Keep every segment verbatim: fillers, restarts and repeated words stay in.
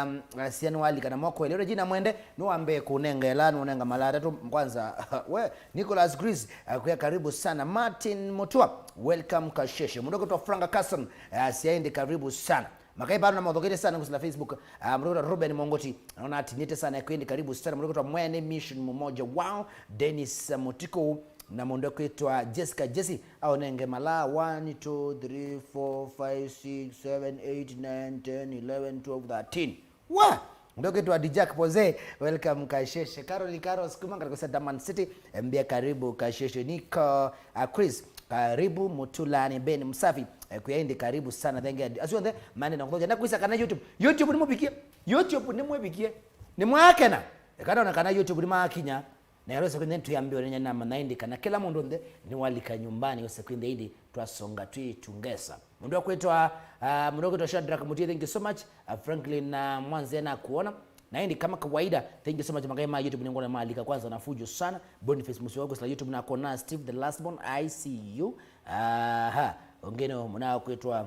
Um, asia nĩwalika na moko elĩ. Regina Mwende, nĩwambee kũnenga ĩla, nũnenga mala atatũ. Kwanza, we, Nicholas Chris, uh, kwĩa karibu sana. Martin Mutua, welcome Kasheshe. Mũndũ ũkwĩtwa Franka Carson, uh, asia ĩndĩ karibu sana. Makai bado na mothoketie sana kusila Facebook. Uh, mũndũ ũkwĩtwa Ruben Mongoti, naona atinĩte sana, kwĩa ĩndĩ karibu sana. Mũndũ ũkwĩtwa Mwene Mission Mmoja Wao, Dennis, uh, Mutiko, na mũndũ ũkwĩtwa Jessica Jesse, aũnenge mala one, two, three, four, five, six, seven, eight, nine, ten, eleven, twelve, thirteen. Wa! Ndokitwa Dijak Poze, welcome Kasheshe. Carol Carol, kuma katika Daman City, mbia karibu Kasheshe. Niko, uh, Chris, karibu Mutulani. Ben Msafi, eh, kwĩa ĩndĩ karibu sana. Thank you. Asu onthe, mane na kuthoja. Na kwisa kana YouTube. YouTube nĩmũvikie. YouTube nĩmwĩvikie. Nĩmwakena. Ekana ona kana YouTube nĩmakinya. Na ĩla ĩsekwĩnthĩ twĩambĩwe nĩ nyanya na ĩndĩ kana kĩla mũndũ onthe nĩwalika nyũmbanĩ ĩsekwĩnthĩ ĩndĩ twasonga twĩ tungesa. Mũndũ akwĩtwa, uh, mũndũ akwĩtwa Shadrack Mutie, thank you so much. Uh, Franklin, uh, Mwanze nakuona. Na ĩndĩ kama kawaida, thank you so much. Makai ma YouTube nĩngwona malika kwanza na fujo sana. Boniface Musyoka kusila YouTube nakuona, Steve the last born, I see you. Aha, ũngĩ nĩ mũndũ akwĩtwa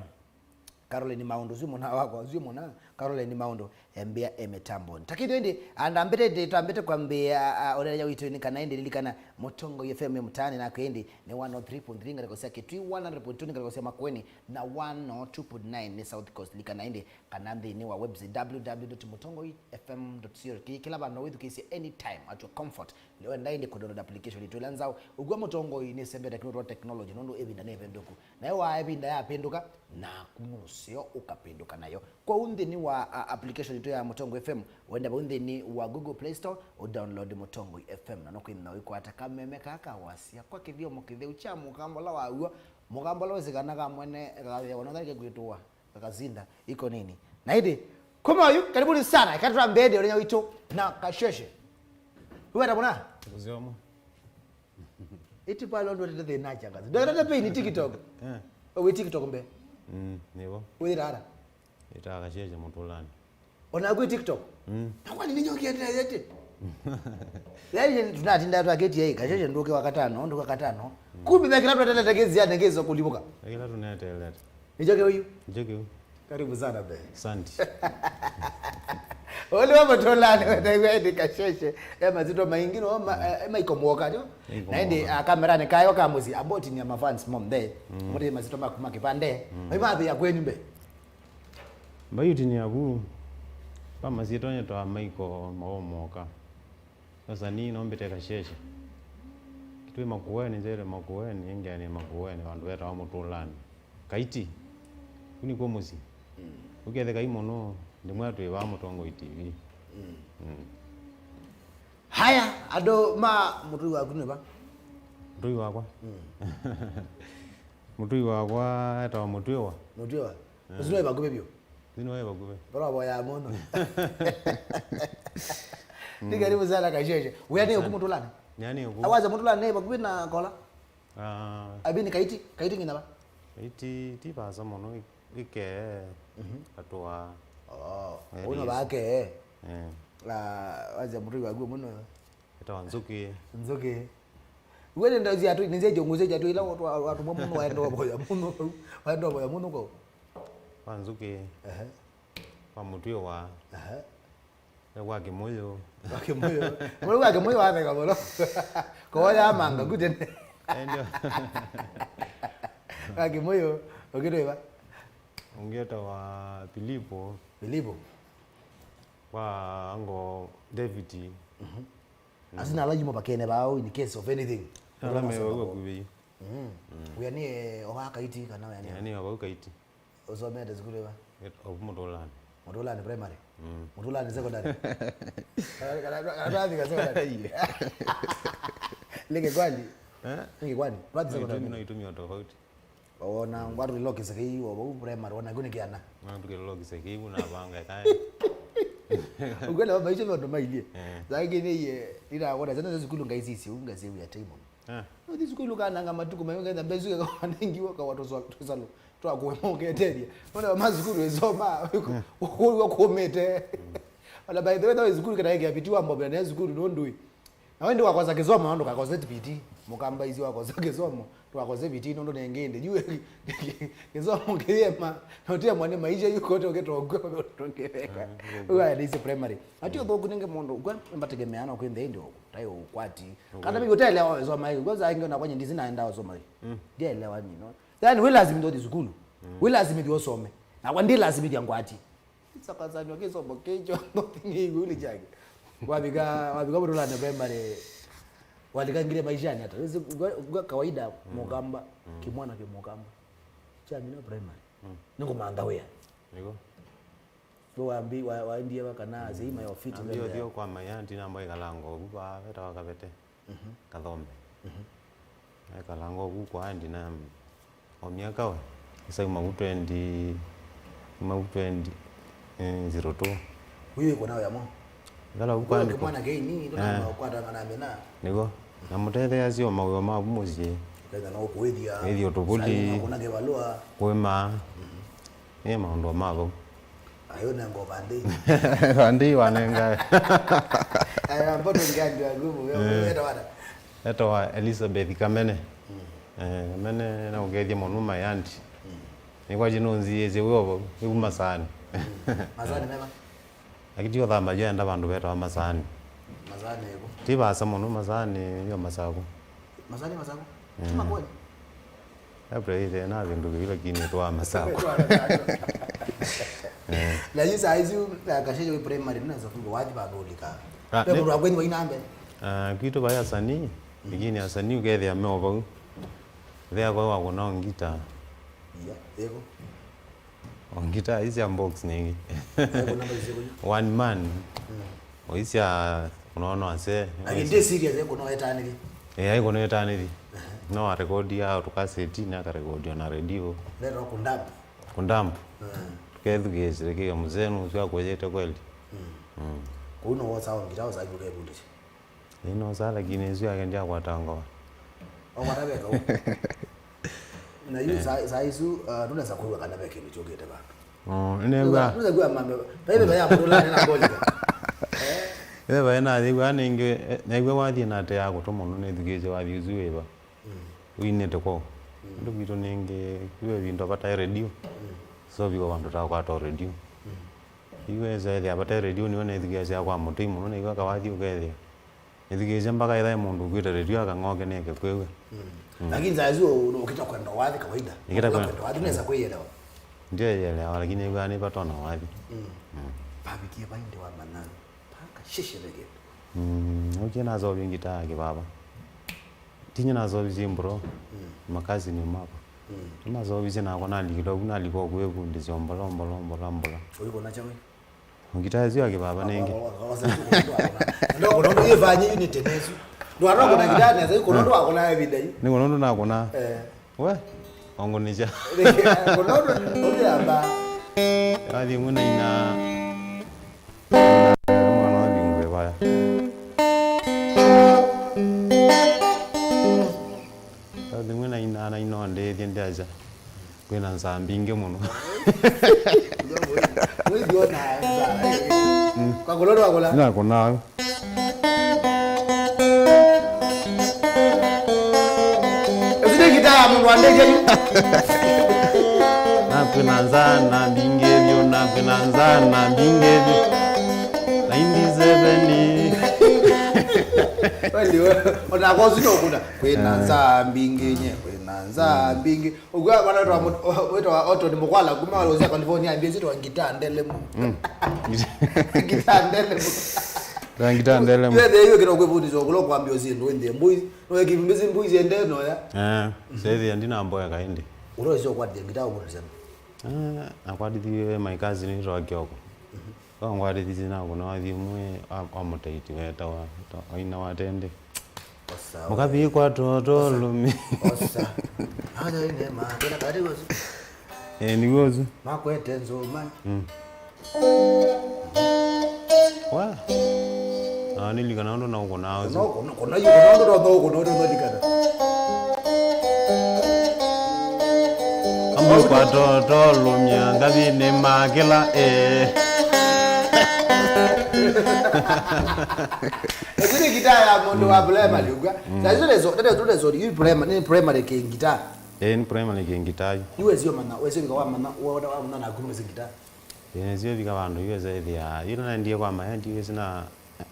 Caroline Maũndũ, ũsu mwana wakwa, ũsu mwana, Caroline Maũndũ, embĩa e mĩtamboni. Takithyo ĩndĩ, andambĩte, ĩndĩ twambĩte kwambĩa, a, ũneenany'a witũ nĩ kana ĩndĩ lilikana Mũtongoi F M ĩ mũtaanĩ naku ĩndĩ nĩ one oh three point three ngalĩko sya Kitui, one hundred point two nĩ ngalĩko sya Makueni, na one oh two point nine nĩ South Coast. Likana ĩndĩ kana nthĩnĩ wa website w w w dot mutongoi f m dot co dot k, kĩla vandũ wĩthukĩĩsye anytime at your comfort. Wenda ĩndĩ kũdownload application itũ ĩla nzaũ. Ũkw'a Mũtongoi nĩsembete kĩndũ twa technology, nũndũ ĩvinda nĩvĩndũku. Nayo waa ĩvinda yapĩndũka, naku nũseo ũkapĩndũka nayo. Kwoou nthĩnĩ wa, a, application itũ ya Mũtongoi F M, wenda vau nthĩnĩ wa Google Play Store, ũdownload Mũtongoi F M, na nũkwĩthĩwa ũikwata kameme kaa ka wasya kwa kĩthyomo kĩtheu kya mũkamba ũla wa w'o, mũkamba ũla wĩsĩkana ka mwene kathĩawa notharike kwĩtũwa kakasinda iko nini. Na ĩndĩ, kuma oyu, karibuni sana, ĩkatũra mbee ndio ũneenany'a witũ na Kasheshe. Wĩweta mũna? Ũzyomo. Ĩti pale ũndũ ũtete thĩna changa. Ndũtete pay ni TikTok. Eh. Wĩ TikTok mbe? Mm, nĩvo. Wĩ rara. Ĩtaa Kasheshe Mũtũlani. Ona kwĩ TikTok. Mm. Na kwani ninyo kiende yete. Yaani tunatinda twaketi yai Kasheshe nduke wa katano, nduke wa katano. Mm. Kumbe mekira twatete kezi ya ngezo kulibuka. Ekila tunetelete. Nijoke huyu. Njoke huyu. Karibu sana be. Asante. Ole wa Mũtũlani, wetaigwa ĩndĩ Kasheshe. E mazito maingi no, ma, e, e maiko mwoka, ndio? Maiko na ĩndĩ, mwoka. A, kamera nĩ kayo ka mũsyĩ, aboti ni ma fans mom there. Mm. Mũte mazito maku ma kĩvande. Mm. Mai mathi ya kwenyu mbe. Mbayuti ni avu. Pa mazito nyetwa maiko mao mwoka. Sasa ni nombete Kasheshe. Kitui Makueni, njere Makueni, ingiani Makueni, vandu vetawa Mũtũlani. Kaiti. Kũ nĩkw'o mũsyĩ. Mm. Ũketheka imũno, ndimwe twĩ vaa Mũtongoi T V. Mm. Mm. Haya, andũ ma mũtũi waku nĩ va? Mũtũi wakwa? Mm. Mũtũi wakwa etawa Mũtwĩwa. Mũtwĩwa? Mm. Ũsu nĩ vakuvĩ vyũ? Thĩnĩ wa vakuvĩ. Vala wavoyaa mũno. Nĩ karibu sana Kasheshe. Wĩa nĩ ũku Mũtũlani? Nĩ ani ũku? Awaza Mũtũlani nĩ vakuvĩ na Kola? Ah. Abi ni Kaiti, Kaiti ngina ba? Kaiti ti basa mũno, i-, ike, mhm, atwa. Oh, area uno isu. Bake. Eh. Ah, waza mũtũi waguo mũno. Etawa Nzuki. Nzuki. Wewe ndio zia tu, ndio zia jongo zia tu ila watu, watu mwa mũno waenda boya mũno, waenda boya mũno kwa. Kwa Nzuki. Ehe. Kwa Mũtwĩwa. Ehe. Kwa Kĩmũyũ. Kwa Kĩmũyũ. Mũndũ kwa Kĩmũyũ watheka mũno. Koya manga, mm, gute. Eh, ndio. Kwa Kĩmũyũ, ũngĩ twĩva? Ũngĩ etawa Filipo. Filipo. Kwa ngo David. Mhm. Mm. Asina ala yumo bakene bao in case of anything. Ala me wau akuvi. Mm. Mm. Wĩa nĩ, eh, owa Kaiti kana wĩa nĩ? Nĩ, nĩ wau Kaiti. Ũsomete sukulu ĩva? Ovu Mũtũlani. Mũtũlani primary? Mm. Mũtũlani secondary? Kana, kana, kana twafika secondary? Iye. Leke kwani? Eh? Leke kwani? Twathi secondary? No itumi, no itumi o tofauti. Ona ngwa tũlilokise kĩu o vau primary, ona kĩu nĩ kĩana. No tũkĩlokise kĩu na vanga kae. Ũkwenda baba icio ndo mailie. Eh. Lakini iye, ila wona zana za sukulu ngaisisi, unga sewu ya time. Eh. No, this sukulu kananga matukũ mayo ngetha mbesu ke kawanengiwa kawa tũsalo twa kuema ũketethia. Ona ma sukulu isoma, eh, ũkũlwa kumĩte. Mm. Ona by the way, though sukulu kana ĩkĩa piti wa mbobela na sukulu no ndui. Na wendi wakosa kĩsomo, ndũkakose T P T. Mũkamba ici wakosa kĩsomo, ndũkakose T P T, nũndũ nengĩ ĩndĩ. Yu kĩsomo kĩyema, na ũtiemwa nĩ maisha, yu kote ũkĩtokw'a ũndũ ũngĩveka. Ũyũ aendĩisye primary. Ati ũthũku nĩngĩ mũndũ, kwa mbategemea no kwĩ nthĩ ĩndĩ ũkwati. Kana mimi ũtaelewa wesoma hiyo. Kwanza ingi na kwanye ndizi naenda wasoma hiyo. Ndielewa mimi, no. Yaani we lazima ndio sukulu. We lazima ndio usome. Na kwa ndi lazima ndio ngwati. Sakazanwa kisomo kicho ndio ni iguli chake. Wabika, wabika butula na primary. Walikangire maisha ni hata. Kwa kawaida Mukamba, kimwana kia Mukamba. Cha mina primary. Niko mantha wea. Niko. We wambi-, wa-, waendie va kana asyai mayo fit. Nambia ũthiũ kwa my aunt, namba ĩkalanga ũku kwa veta wa Kavete. Kathombe. Ekalanga ũku kwa aunt na o myaka we. Isauma ku twenty, uma ku twenty, eh, zero two. Huyu iko nayo ya mo. Ngala ũku kwa aunt. Kwa mwana keini, ndo na kwa tanga na mena. Niko. Na mũtetheeasya o mawĩo maku mũsyĩ. Ketha no kuithia. Ĩthio tũvũli. Sai no kuna kivalua. Kwĩma. Nĩ maũndũ ma vau. Ayo nengo vandĩ. Vandĩ wanengae. Aya, mboto ngiandio nguvu, yo, etawa ata? Etawa Elizabeth Kamene. Eh, Kamene na ũkethie mũno my aunt. Nĩkwa jino nziĩsye wĩ o vau, nĩ kuma Masaani. Masaani mema? Lakini ti ũthambia enda vandũ vetawa Masaani. Masaani ĩvo? Ti vaasa mũno Masaani, yo Masaku. Masaani, Masaku? Ti Makueni? April ĩte na vindu vĩu lakini twa Masaku. Na yu saa isu, uh, Kasheshe wĩ primary, nĩ nza kumbe wathi vandũ ũlika. Ah, pe mũndũ wa kwenyu wainambe? Ah, kwitũ vai asanii, lakini asanii ũkethĩa me o vau. Thea kwa wakũna ngita. Iya, ĩvo. O ngita isi ya box nĩngĩ. Ĩvo namba isi kũyu. One man. Oisya kũnono ase. Lakini ndi serious, eh, kũno etanithi. Eh, ai kũno etanithi. No arekodi ya tukaseti na akarekodi na radio. Lero kundamp. Kundamp. Tukethukĩĩsye kĩo mzee nũsu akũyĩte kweli. Kũu no wosa ngita osa kũkebundisha. Nĩnosaa lakini ĩsu yake ndyakwata ngoo. Okwata veka ũu. Na yu saa, saa isu, uh, ndũnesa kwĩw'a kana ve kĩndũ kyũkĩte vandũ. Oh, nĩnew'a. Ndũnesa kwĩw'a mambe. Vaive vaya mũndũ ũla nena ngolika. Ĩve vaĩ nayĩw'a nĩngĩ, eh, new'a wathi na ate ya kũtũ mũno nĩthukĩĩsye wathi ũsu wĩva. Ũinĩte kwoo. Andũ kwitũ nĩngĩ, kwĩ ĩvinda vataĩ redio. So viko vandũ takwata redio. Iweza ethĩa vataĩ redio nĩwe nĩthukĩĩsya kwa mũtĩ mũno nĩw'a kawathi ũkethĩa. Nĩthukĩĩsye mpaka ĩthaĩ mũndũ ũkwĩte redio akang'oke nĩeke kwĩw'a. Lakini saa isu ũkĩta kwenda wathi kawaida. Nĩkĩta kwenda wathi, nesa kwĩyelewa. Ndyeelewa, lakini ĩw'a nĩ vatona wathi. Pavikie vaindi wa manana. Paka shishe veke. Mm, okay, nasovi ngitaa kĩvava. Tinye nasovisie mbro. Makasi ni mapa. Nasovisie nakwa nalikile ũu nalika kwĩvundĩsya mbola mbola mbola mbola. Ũikũna kyawe? Ngitaa ĩsu ya kĩvava nĩngĩ. Ndokono ndo yefanye unit nesu. Ndo aroko na ngitaa nesa ikono ndo akona everyday. Nĩ kono ndo nakona. Eh. We, ongũnĩsya. Kũnono ũyamba. Yathi ĩmwe na ina. Mwana wa vingwe vaya. Yathi ĩmwe na ina, na ina ndĩthye ndyaja. Kwĩna nzaa mbingĩ mũno. Wĩthiona nzaa. Kwa kũlwa ndwakũla? Nakũnaa. Ĩsu nĩ ngitaa ya mũndũ wandĩkie yu. Nakwĩ na nzaa na mbingĩ vyũ, nakwĩ na nzaa na mbingĩ vyũ. Ninety-seven. Kweli, we, ona kwa ũsu nũkũna. Kwĩ na nzaa mbingĩ nye, kwĩ na nzaa mbingĩ. Ũkw'a mwana wĩtawa mũ-, wĩtawa Orton Mũkwala, kuma Los Angeles, California, ambia sitwa ngitaa ndelemu. Mm. Ngitaa ndelemu. Ngitaa ndelemu. Yethe hiyo kina kwĩvundisya ũkũla kwambia ũsindu wĩndĩ mbuzi. No ĩkĩvundĩsya mbuzi ende noya. Eh, saithi ndi na mboya kaindi. Ũla ũsio kwatia ngitaa ũmũndũ sana. Eh, nakwatithiwe my cousin wĩtawa Kioko. Wangwatĩthisye na kũna wathi ũmwe wa, wa mũtaiti wetawa, wetawa Waina wa Tende. Osa, mũkavi we. Kwa toto lũmi. Osa. Aja ine ma, kwenda kati gosu. Eh, nĩw'o ũsu. Makwete nzũma. Mm. Wa. Na nĩlikana ũndũ na ũkũnaa ũsu. Kũna, kũna, kũna yu, kũna ũndũ no ũkũna ũndũ no likana. Amwe kwa toto lũmya ngavinĩ ma kĩla, eh. Ĩsu nĩ ngitaa ya mũndũ wa primary ũkw'a. Sasa isu nĩ so, nĩ so, nĩ so, yu primary, nĩ primary kĩ ngitaa. Eh, nĩ primary kĩ ngitaa yu. Yu wesio mana, wesio vika wa mana, wa, wa, wa mana na kunu wesio ngitaa. Eh, nĩsio vika vandũ yu wesio ethĩa. Yu naendie kwa mayanti wesio na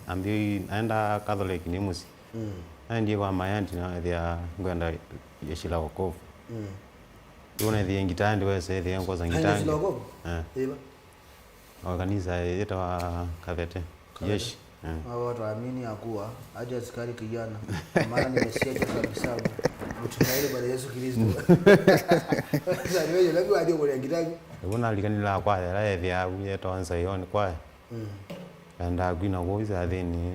ambio naenda Catholic nĩ mũsyĩ. Mm. Naendie kwa mayanti na ethĩa ngwenda jeshi la wokovu. Mm. Yu naethĩa ngitaa ndi wesio ethĩa ngosa ngitaa. Jeshi la wokovu? Eh. Ĩva? O kanisa yĩtawa Kavete. Kavete. Yeshi. Eh. Hawa watu waamini ya kuwa aje askari kijana. Maana nimesikia kabisa. Mtumaini Bwana Yesu Kristo. Sasa ni wewe ndio waje kwa kitabu. Ĩvo nalikanĩla kwaya ĩla yethĩawa yetawa Zion kwaya. Mm. Naendaa kwina kũu ithathĩnĩ.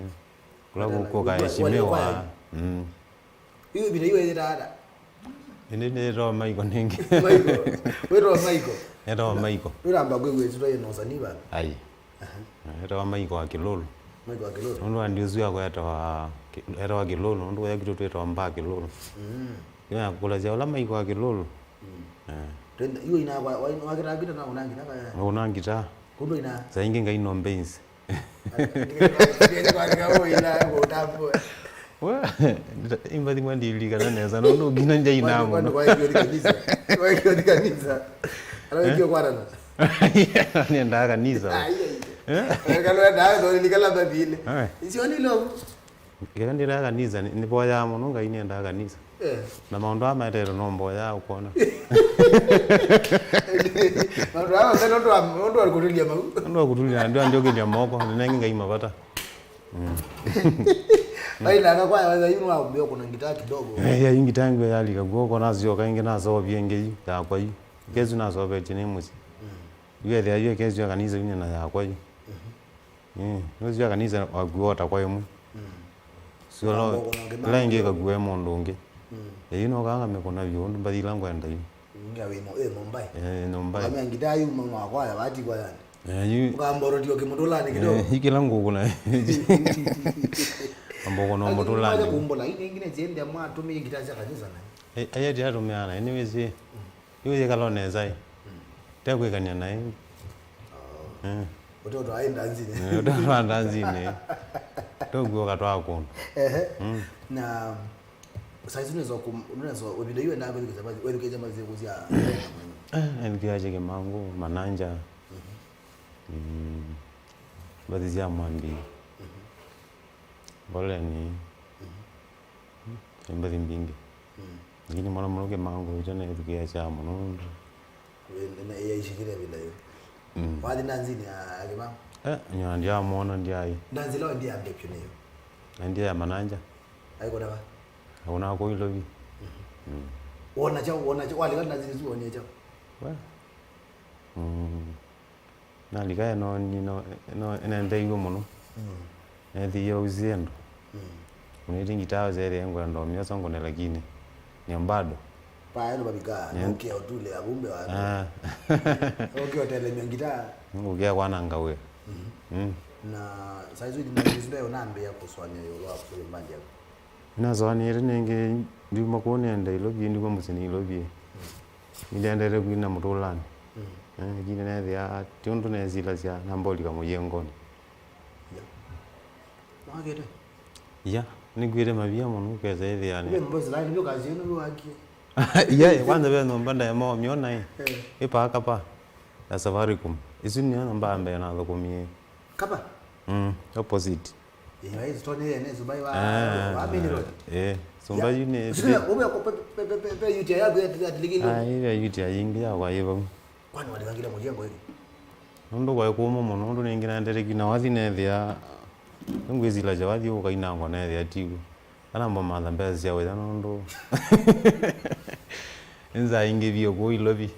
Kũla kũkũka eshimiwa. Mm. Yu ĩvinda yu wĩyĩtaa ata? Ĩndĩ nĩtawa Maiko nĩngĩ. Maiko. Wĩtawa Maiko? Nĩtawa Maiko. Ndũnamba kwĩw'a ĩsyĩtwa yĩna ũsanii vandũ? Ai. Aha. Nĩtawa Maiko wa Kĩlũlũ. Maiko wa Kĩlũlũ? Nũndũ andi ũsu yakwa etawa Kĩ-, etawa Kĩlũlũ, nũndũ kũya kwitũ twĩtawa mbaa Kĩlũlũ. Mm. Yu yakũlasya ũla Maiko wa Kĩlũlũ. Mm. Eh. Twenda, yu ina kwa, wa, wa kĩtaa kĩta na ũna ngitaa kaya? Ũna ngitaa. Kũndũ ina? Saa ingĩ ngai no mbenzi. We, imbathi mwa ndilikana nesa, no, no, ngina njai na mũno. Nĩendaa kanisa. Eh. Keka ndiendaa kanisa, nĩ, nĩvoyaa mũno, Ngai nĩendaa kanisa. Eh. Na maũndũ aa maetete no mboya ũkwona. Maũndũ aa onthe nũndũ wa, nũndũ wa kũtũlia mau. Nũndũ wa kũtũlia, ndio ndio kĩlya moko, nĩnenge Ngai mavata. Mm. Vai naka kwaya, yu nĩwambia kũna ngitaa kidogo. Eh, ya ngitaa ngwe yalika guoko nasyoka ĩngĩ nasovie ĩngĩ yu yakwa yu. Kesu nasovetie nĩ mũsyĩ. Mm. Yu ethĩa yu kesu ya kanisa yu na yakwa yu. Mhm. Eh, nũsio kanisa wakuota kwa ĩmwe. Mm. Sio la, ĩla ĩngĩ ĩkakua mũndũ ũngĩ. Mm. Ĩĩ, no kanga mĩkũna vyũ, ũndũ mbathi ila ngwenda yu. Ngia wĩ mo-, ĩ Mumbai? Eh, Mumbai. Ũkamĩa ngitaa yu mwa kwaya, vati kwa yani. Eh, yu. Ũkamborotio kĩmũtũlanĩ kidogo. Eh, ikila ngũkũna. Ambokũna mũtũlanĩ. Kumbũla, ine ingine ziende mwatumie ngitaa sya kanisa na. Eh, ayeti atumia na, anyways, eh. Mm. Yu yĩkala o nesa ĩ. Mm. Tekwĩkany'a naĩ. Oh. Eh. Ũtotwa aĩ ndanzinĩ. Eh, ũtotwa ndanzinĩ. Tũkuoka twa kũndũ. Ehe. Mm. Na saa isu nesa kũ-, nesa ĩvinda yu endaa kwĩthukĩĩsya mbathi, wĩthukĩĩsya mbathi sya kũsya. Eh, nĩthukĩĩasya Kĩmangũ, Mananja. Mhm. Mm. Mbathi sya Mwambi. Mhm. Mboleni. Mhm. Nĩ mbathi mbingĩ. Mm. Lakini mũno mũno Kĩmangũ ĩtyo nĩthukĩĩasya mũno nũndũ. Ĩyaishikile ĩvinda yĩu. Mm. Wathi na nzini ya, ya Kĩmangũ? Eh, nyina ndyaamwona ndyaĩ. Ndanzila wa ndia mbepyo nĩyo. Na ndia ya Mananja. Aikũna va? Akũna kũu Ilovi. Mhm. Mm. Wona kyaũ, wona kyaũ, walika na nzini isu wonie kyaũ? We. Mm. Nalika ĩno, nino, ĩno, ĩnendeeiw'e mũno. Mm. Neethĩie ausie andũ. Mm. Ũnĩte ngitaa ũsethĩe ngwenda ũmyosa ngũne lakini nĩ bado. Paya ndo vavika, nũkĩa ũtule avumbe wa. Ah. Ũkĩa ũtelemya ngitaa. Ngũkĩa kwananga wĩa. Mhm. Mm. Na saa isu ĩvinda yĩsu ndio ũnambĩĩa kũsũanĩa ĩũlũ wa kũsũvĩa mbandi yaku. Nĩnasũanĩĩte nĩngĩ, ndiuma kũu nĩenda Ilovi, ndiuma mũsyĩ nĩ Ilovi. Nĩndendete kwina mũtũlanĩ. Mm. Eh, lakini neethĩa ti ũndũ neesilasya namba ũlika mũyengonĩ. Ya. Nĩwakĩte? Ya, nĩkwĩte mavia mũno, ũkesa ĩthĩa nĩ. Ũve nyũmba ĩsu laĩ, nĩvyo kazi ĩno nĩwakie? Ya, kwanza ve nyũmba ndaema ũmyona ĩ. Eh. Ĩ paa Kapa ya Safaricom. Ĩsu nĩyo nyũmba ya mbee nathũkũmie. Kapa? Mm, opposite. Ĩĩ, ĩĩ, store nĩ ene, Sumbai wa, ah, wa main road. Eh, Sumbai yu nĩ. Sio, ume kwa pe, pe, pe, pe, pe, U T I yaku ya, ya, ya, ai, ya U T I yingĩ yakwa yĩ vau. Kwani walikangile mũjengo hivi? Nũndũ kwaĩ kũmũ mũno, nũndũ nĩngĩ naendelee na wathi neethĩa, ngwĩsilasya wathi ũkainangwa neethĩa tiw'o. Kana mbomantha mbesa sya ũya nũndũ nĩnzaingĩvie kũu Ilovi.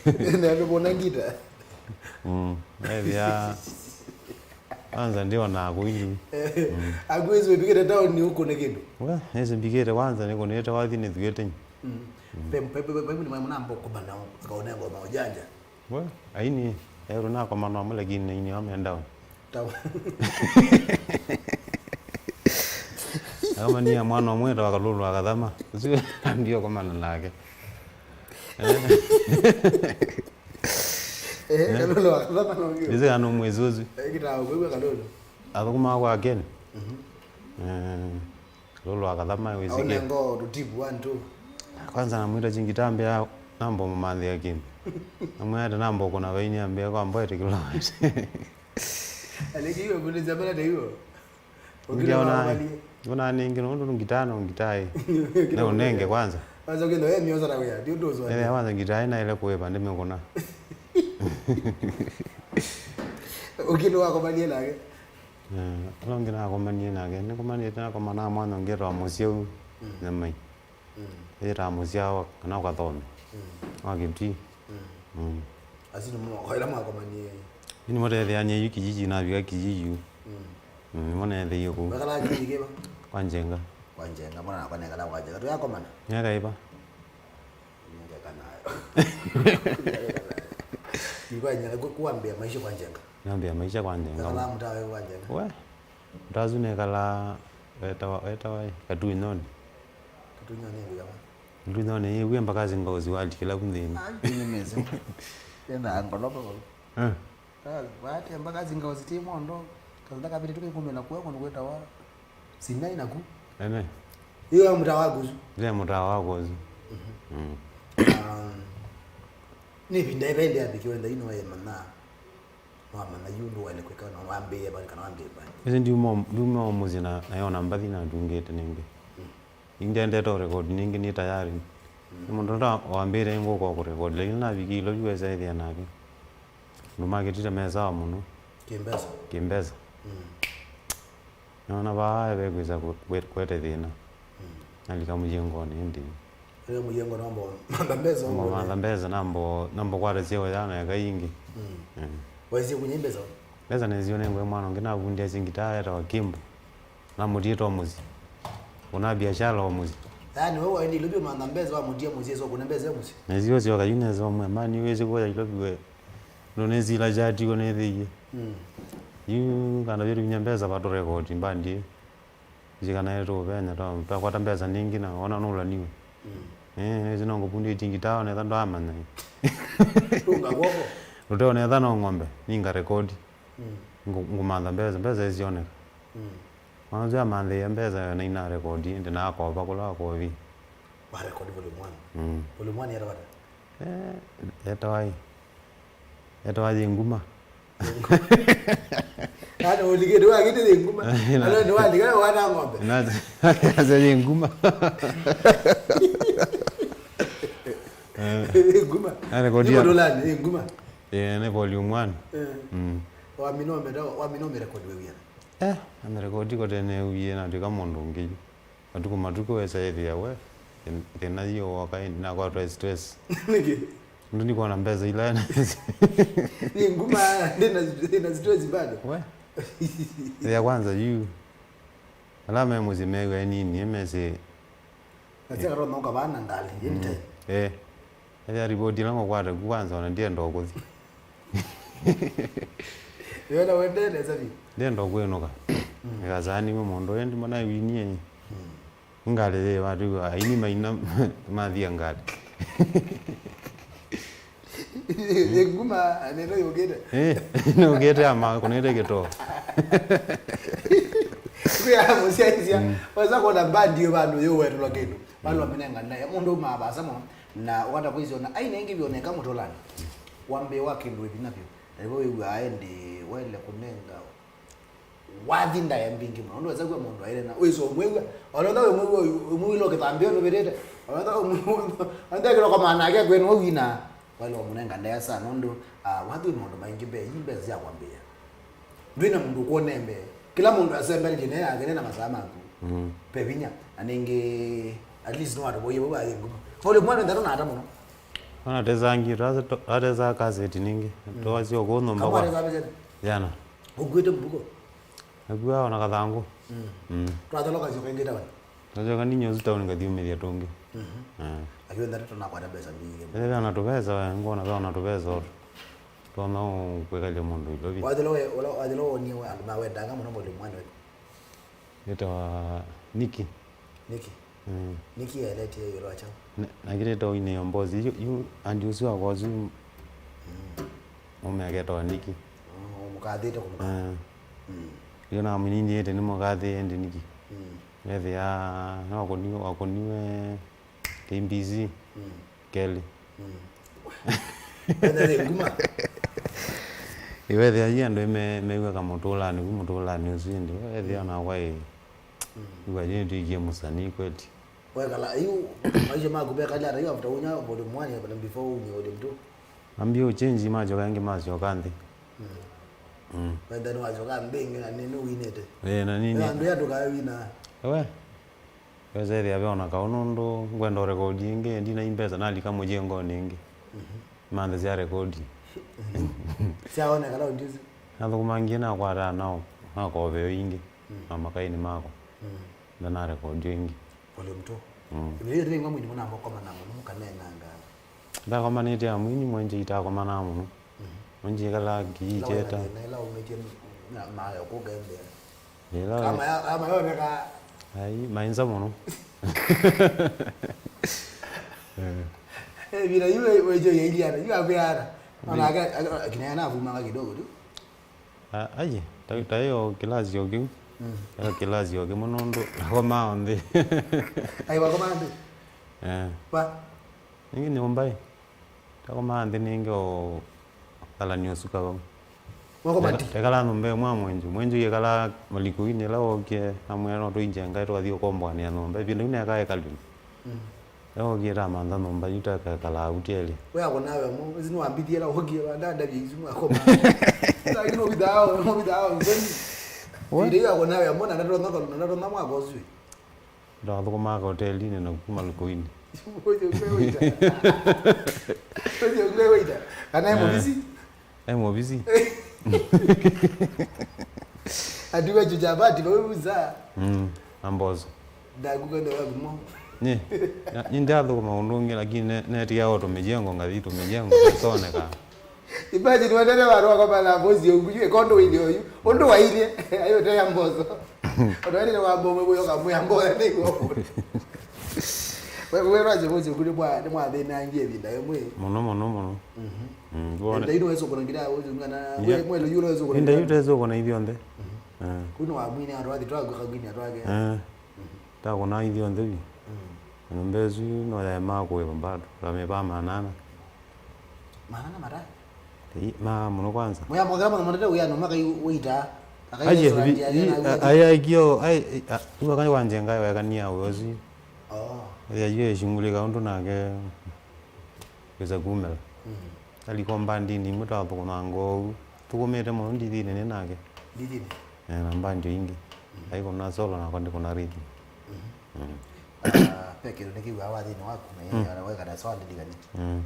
Nĩ andũ bona ngita. Mm, neethĩa. Kwanza ndionaa kũu yu. Mm. Akwĩsĩ wĩvikĩte taoni ũkũne kĩndũ? We, nĩsĩ mbikĩte kwanza nĩkũnĩte wathi nĩthuĩte nyi. Mm. Mm. Pe, pe, pe, pe, pe, nĩ mwana mbo kũmana, akaonea ngoma ujanja. We, aini, erũ nakomana amwe lakini aini amenda. Tawa. Akamania mwana ũmwe etawa Kalulu akathama. Ũcio ndio komana nake. Eh, Kalulu akathama na ũngĩ. Ĩsĩ kana mwezi ũcio. Eh, kĩtaa kwĩw'a Kalulu. Athũkũmaa kwa Ken. Mhm. Eh, lũlũ akathama wĩsĩkĩ. Aũnenga tũtipu one, two. Kwanza namwĩta chingitaa mbĩa namba mũmanthĩa kĩndũ. Namwĩta namba ũkũna vaini ambĩa kwa mboete kĩlowete. Aleki iwe mbũnĩsya mbele ta iwe. Ngiona, ngiona ningĩ nũndũ ngitaa no ngitaa ĩ. Na ũnenge kwanza. Kwanza ũkĩndo ye mioza na wĩa, ndio ndozo. Eh, kwanza ngitaa ĩ naĩle kũĩva ndĩmĩkũna. Ũkĩndo wakomanie nake. Eh, ũla ũngĩ nakomanie nake, nĩkomanĩte nakoma na mwana ũngĩ etwa Mũsyau. Mm. Nyamai. Mm. Ĩtaa Mũsyao kana Ũkathome. Mm. Wa Kĩtui. Mm. Mm. Asu nĩmo, kwa ĩla mwakomanie? Yu nĩmo tetheanie yu kijiji, navika kijiji yu. Mm. Mm, nĩmo neethĩie kũu. Mwekala kijiji kĩva? Kwa Njenga. Kwa Njenga, mwana nakwa nekala kwa Njenga. Tũyakomana? Myaka ĩva? Myaka ĩkanayo. Yu kwa Njenga, ku-, kuambia maisha kwa Njenga. Nambia maisha kwa Njenga. Mwekala mũtawe kwa Njenga? We. Tasu nekala wetawa, wetawa ĩ, Katunyoni. Katunyoni nĩ wĩa wa? Katunyoni ĩ wĩa mpaka zinga ũziwali kĩla kunthĩni. Ah, nĩ mezi. Enda ngolopa. Eh. Ah, wate mpaka zinga ũziti mondo. Kazanda kapiti tuke kumena kuwa kono kwetawa. Sinai naku. Ene. Iyo ya mũtawa kuzu. Ile mũtawa kuzu. Mhm. Mm. Um, nĩ vinda ĩvende abikiwe ndaino ya mana. Wamanya yu ũndũ waĩle kwĩka, na wambĩĩe va kana wambĩĩe va? Ĩsĩ ndiuma, ndiuma o mũsyĩ na, na yona mbathi na ndungĩte nĩngĩ. Mm. Yu ndiendete o record nĩngĩ nĩ tayari. Mm. Nĩ mũndũ ũla wambĩĩe ngũka o kũrecord, lakini navikie ilo yu wesa ĩthĩa nake. Andũ makĩtite me sawa mũno. Kĩmbesa. Kĩmbesa. Mm. Nona vaa vekwĩsa kũ-, kwe-, kwete thĩna. Mm. Nalika mũyengonĩ ĩndĩ. Nalika mũyengo nambo mantha mbesa. Nambo mantha mbesa, nambo, nambo kwata syeo ya na eka ingĩ. Mm. Mm. Waisye kunya mbesa? Mbesa nĩsio nengwe mwana ũngĩ navundia singitaa etawa Kimbo. Namũtie to mũsyĩ. Una biashara o mũsyĩ. Yaani wewe waende Ilovi mantha mbesa, wamũtia mũsyĩ, so kuna mbesa ya mũsyĩ? Nĩsio syoka yu nesa ũmwe, mani wĩsĩ kuoya Ilovi we. Ndũnĩsila kyatiwe nĩthĩie. Mm. Yu kana vĩtu vinya mbesa vatũrekodi mbandi. Nzikanae tũvenya twa, twakwata mbesa ningĩ na ona nũlaniwe. Mm. Eh, nĩsĩ no ngũvundĩtie ngitaa onetha ndwamanya. Tunga kwoko. Ũteonetha no ng'ombe, ninga rekodi. Mm. Ngũ-, ngũmantha mbesa, mbesa isioneka. Mm. Mwana ũsu amanthĩie mbesa na ina rekodi, ĩndĩ nakova kũla wakovi. Wa rekodi volume one. Mm. Volume one yata vata? Eh, etawa ĩ. Etawa yĩ nguma. Ana ũlikĩte wa kĩte yĩ nguma. Na- Ana nĩ walika wana ng'ombe. Na, asa yĩ nguma. Yĩ nguma. Na rekodi ya- Nĩ nguma. Eh, nĩ volume one. Eh. Mm. Wamina ũmeta, wamina ũmĩrekodi we wĩana? Eh, amĩrekodi kote newie na twĩka mũndũ ũngĩ yu. Matukũ, matukũ wesa ĩthĩa we, thĩ-, thĩna yĩ woka, ĩndĩ nakwatwa stress. Nĩkĩ? Ndũ ndikwona mbesa ila ena. Nĩ nguma, ndĩna, ndĩna stress bado. We. Ya kwanza yu. Ala me mũsyĩ mew'a nini, mesĩ. Na sya katwa noka vana ngali, anytime. Eh. Ethĩa ripoti ĩla ngũkwata ku kwanza ona ndienda ũkũthi. Yona wendee nesa vyũ. Ndienda ũkwĩnũka. Mm. Ĩkasaanĩw'e mũndũ ĩndĩ mbona winie. Mm. Ngalĩ yĩ vatu aini maina mathia ngalĩ. Ĩnguma neno yũkĩte. Eh, nũkĩte ama kũnĩte kĩtoo. Kwĩ ya mũsyaisya, mm, wesa kuona mbandi yo vandu yũwetũlwa kĩndũ. Vandu wamĩnenga ndaĩa, mũndũ aumaa vaasa mũno. Na ũkata kwĩsĩ ona aina ingĩ vyoneka mũtũlanĩ. Wambĩĩe wa kĩndũ wĩ vinya vyũ. Na nĩvo wĩw'aa ĩndĩ waĩle kũnenga wathi ndaĩa mbingĩ mũno. Ũndũ wesa kwĩa mũndũ aĩle na wĩsĩ ũmwĩw'a. Ona ũtha wĩmwĩw'a ũmwĩw'ĩla kĩthambĩo nũvĩtĩte. Ona ũtha wĩmwĩw'a, ona ũtha kĩloko maana ake kwĩ nĩwe wina. Waĩle wamũnenga ndaĩa sana ũndũ, ah, wathi wĩ maũndũ maingĩ mbee, ii mbesa sya kwambĩĩa. Ndwĩ na mũndũ ũkwonee mbee. Kĩla mũndũ asembelelye naye akene na masaa maku. Mm. Ve vinya. Na ningĩ, at least nĩwatũvoie vau athĩ nguma. Ole mwana ndatũ na ata mũno. Ona tesangi, twase-, twatesaa kaseti ningĩ. Mm. Twasio kũũ nyũmba. Kamwa kwa atesa pesa? Jana. Ũkuĩte mbuko? Nakua ona kathangũ. Mm. Mm. Twatholoka sio kaingĩ taoni? Nasyoka ninyie ũsu taoni ngathiumĩthya tũngĩ. Mhm. Eh. Lakini ndatũ tũnakwata mbesa mbingĩ. Ethĩwa na tũvesa, we, ngwona ve ona tũvesa ũtũ. Twana kwĩkalya mũndũ ilovi. Wathilo we, ula, wathilo wonie we, andũ mawendanga mũno mũndũ mwana we. Nĩtawa Niki. Niki? Mm. Niki eletie yũlũ wa chao? Ne-, nakĩlĩte ũinĩo mbosi. Yu, yu, andi ũsu wakwa ũsu. Mm. Mũme aketawa Niki. Mm, mũkathĩte kũmũka. Eh. Mm. Yu namũnindĩte nĩ mũkathĩ ĩndĩ nĩkĩ? Mm. Wethĩa wakũniwe, wakũniwe K B C, mm, kelĩ. Mm. Wethĩa nĩ nguma. Ĩwethĩa yi andũ me-, mew'a kamũtũlanĩ, ku mũtũlanĩ ũsu ĩndĩ. Wethĩa, mm, nakwa ĩ, mm, ĩw'a yi nĩtwĩkie mũsanii kweli. Wekala, yu, maisha maku mekala ata yu after unya volume one ya before unye volume two? Mambie ũchenji, machoka ĩngĩ masyoka nthĩ. Mm. Mm. Wenda nĩwachoka nthĩ ĩngĩ na nĩ, nĩwinĩte. Ĩĩ, na nini? Ĩĩ, andũ aya ndũkawina. Ewe. Wesethĩa ve ona kaũ nũndũ ngwenda ũrekodi ĩngĩ, ndina mbesa, nalika mũjengonĩ ĩngĩ. Mhm. Manthe sya rekodi. Mhm. Syaoneka na ũndizi. Nathũkũmangie nakwata nao, nakoveo ingĩ, mm, na makainĩ makwa. Mm. Nda narekodi ĩngĩ. Volume two. Mm. Ĩmwe yĩu nĩ mwini mũnamba ũkomana mũno, mũkanenanga. Ndakomanĩte na mwini mwenje itakomanaa mũno. Mhm. Mwenje ĩkalaa kĩikyeta. Ĩla wĩna thĩna, ĩla umĩtye na mayo kũkembea. Ĩla kama ya, kama yoneka. Ai, mainza mũno. Eh. Eh, bila yu we, we jo ya Iliana, yu akwĩana. Mm. Ona aka, aka, kinaya navumanga kidogo tu. A-, aye, ta, ta ĩyo kĩlasi o kĩu. Mm. Ĩyo kĩlasi o kĩmwe nũndũ nakomaa nthĩ. Ai, wakomaa nthĩ? Eh. Wa? Ningĩ nyũmba ĩ. Takomaa nthĩ ningĩ o thalani ũsuka vau. Wakoma nthĩ? Tekala nyũmba ĩmwe ya mwenju. Mwenju yĩkalaa malikuinĩ ĩla wokie, namwĩa no tũinje ngai tũkathi ũkomboanĩa nyũmba. Ĩvinda yu nekae Calvin. Mm. Ĩla wokie tamantha nyũmba yu tekakala hoteli. We akona we mo, ĩsu nĩwambithie ĩla wokie, wandandavya isu mwakoma. Lakini ũvithao, ũvithao, ngoni. What? Ĩndĩ yu akona we mo, na ndatonya, na ndatonya mwaka ũsu. Ndathũkũmaa kahotelinĩ na kuma lũkũinĩ. Ũcio ngwe waiter. Ũcio ngwe waiter. Kana e mũvisi? Eh. E mũvisi. Atiwa chucha bati, wewe uza. Mm, ambozo. Ndakukwenda wapi mo? Nye, nĩ ndathũkũma ũndũ ũngĩ, lakini ne-, netia o tũmĩjengo, ngathi tũmĩjengo, toneka. Imagine wendete vandu wakomana mbosi ũguyu, ĩkondo wĩthĩ ũyu. Ũndũ wailye, ayo te ya mboso. Ũndũ wailye wa mbomo, ũyo kamwe ya mboya nĩ kwa. We, we rwaje mbosi ũguyu nĩ mwa, nĩ mwathĩnangie ĩvinda ĩmwe. Mũno, mũno, mũno. Mhm. Mm, tuone. Nda ino weso kuna ngira, weso ngana, yeah, we, mwelo yulo weso kuna. Nda ngira. Yu teso kuna ithyonthe. Mhm. Eh. Kuno wa mwini atwathi twa kwa kagini atwake. Eh. Mhm. Takũna ithyonthe vi. Mm. Nyũmba ĩsu no yaema kũĩva bado, tamĩvaa maana ana. Maana ana mata? Ĩ, ma mũno kwanza. Mũya mokera mũno mũtete wĩa no makai wĩta. Aye, vi, i, a, aya ikio, ai, a, uwa kai wanje ngai wekania ũyo si. Oh. Ya yue shungulika ũndũ nake. Wĩsa kumela. Mm. Aliko mbandini imwe twathũkũmanga ũu. Thũkũmĩte mũno ndithinĩ nĩ nake. Ndithinĩ? Eh, na mbandi o ingĩ. Mm. Aikũna solo nakwa ndikũna rhythm. Mhm. Mm. Ah, pe kĩndũ nĩkĩw'aa wathĩnĩ waku na yeye, mm, wekana sawa ndilikani. Mm.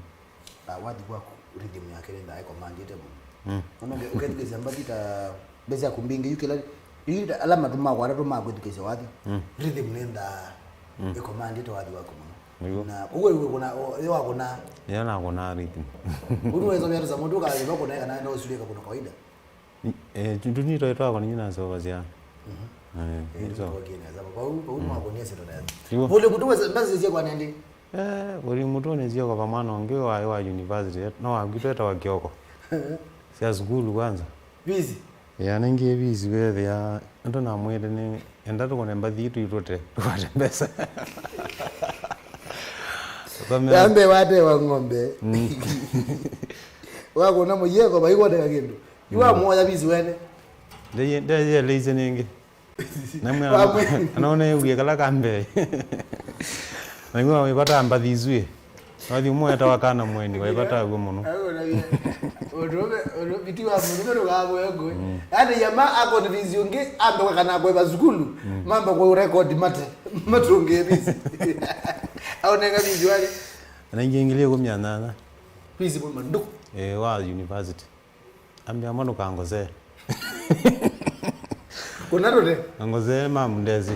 Ah, wathi waku rhythm yake nĩ ndaa ĩkomandĩte mũno. Mm. Ona ũke-, ũkethukĩsya mbathi ta mbesa yaku mbingĩ yu kĩla, yu ta ala matu makwa atatũ ma kwĩthukĩsya wathi. Mm. Rhythm nĩ ndaa, mm, ĩkomandĩte wathi waku mũno. Nĩguo. Na ũguo ĩwe kuna, o, ĩyo wakũna. Ĩyo nakũna rhythm. Ũndũ wesa mĩatũ sa mũndũ ũkathĩva kũna kana enda ũsulika kũna kawaida. Ni-, eh, tu-, tunito twakwa ninyi nasovasya. Mhm. Eh, eh, nĩso. Nĩtũkokie nesa. Vau, vau, mm, mwakonie sendo nesa. Nĩguo. Vuli mtu wesa, mbasi sia kwa nende. Eh, vuli mtu nĩsio kwa mwana ũngĩ wa, wa university. No, wakwitweta wa Kioko. Sia sukulu kwanza. Busy. Ya, nĩngĩ busy wethĩa, ndo namwĩte nĩ, enda tũkone mbathi itũ itũte, tũkwate mbesa. Tũkome- Yambe watewa ng'ombe. Mm. Wakũna mũyeko, vaikũoneka kĩndũ. Yu, mm, wamuoya busy wene. Ndeye-, ndeyeleisye nĩngĩ. Namwe- Wamwe- anaona ewie kala ka mbee. Naigua wĩvata mbathi isu ĩ. Wathi ũmwe etawa kana mweni, waivata w'o mũno. Ũndũ ũme, ũndũ, biti wa mũndũ ndũkavoya ngũĩ. Mm. Yaani yama akonvince ũngĩ, ambe kwa kana kweva sukulu, mm, mambe kwa record mate. Matũngĩe busy. Aoneka busy wake. Na ingĩ ngili ĩkũmi na nyanya. Busy mũno nduku. Eh, wa university. Ambĩa mwa ndũkangosee. Kũna tũte? Angosee mamu ndesĩ.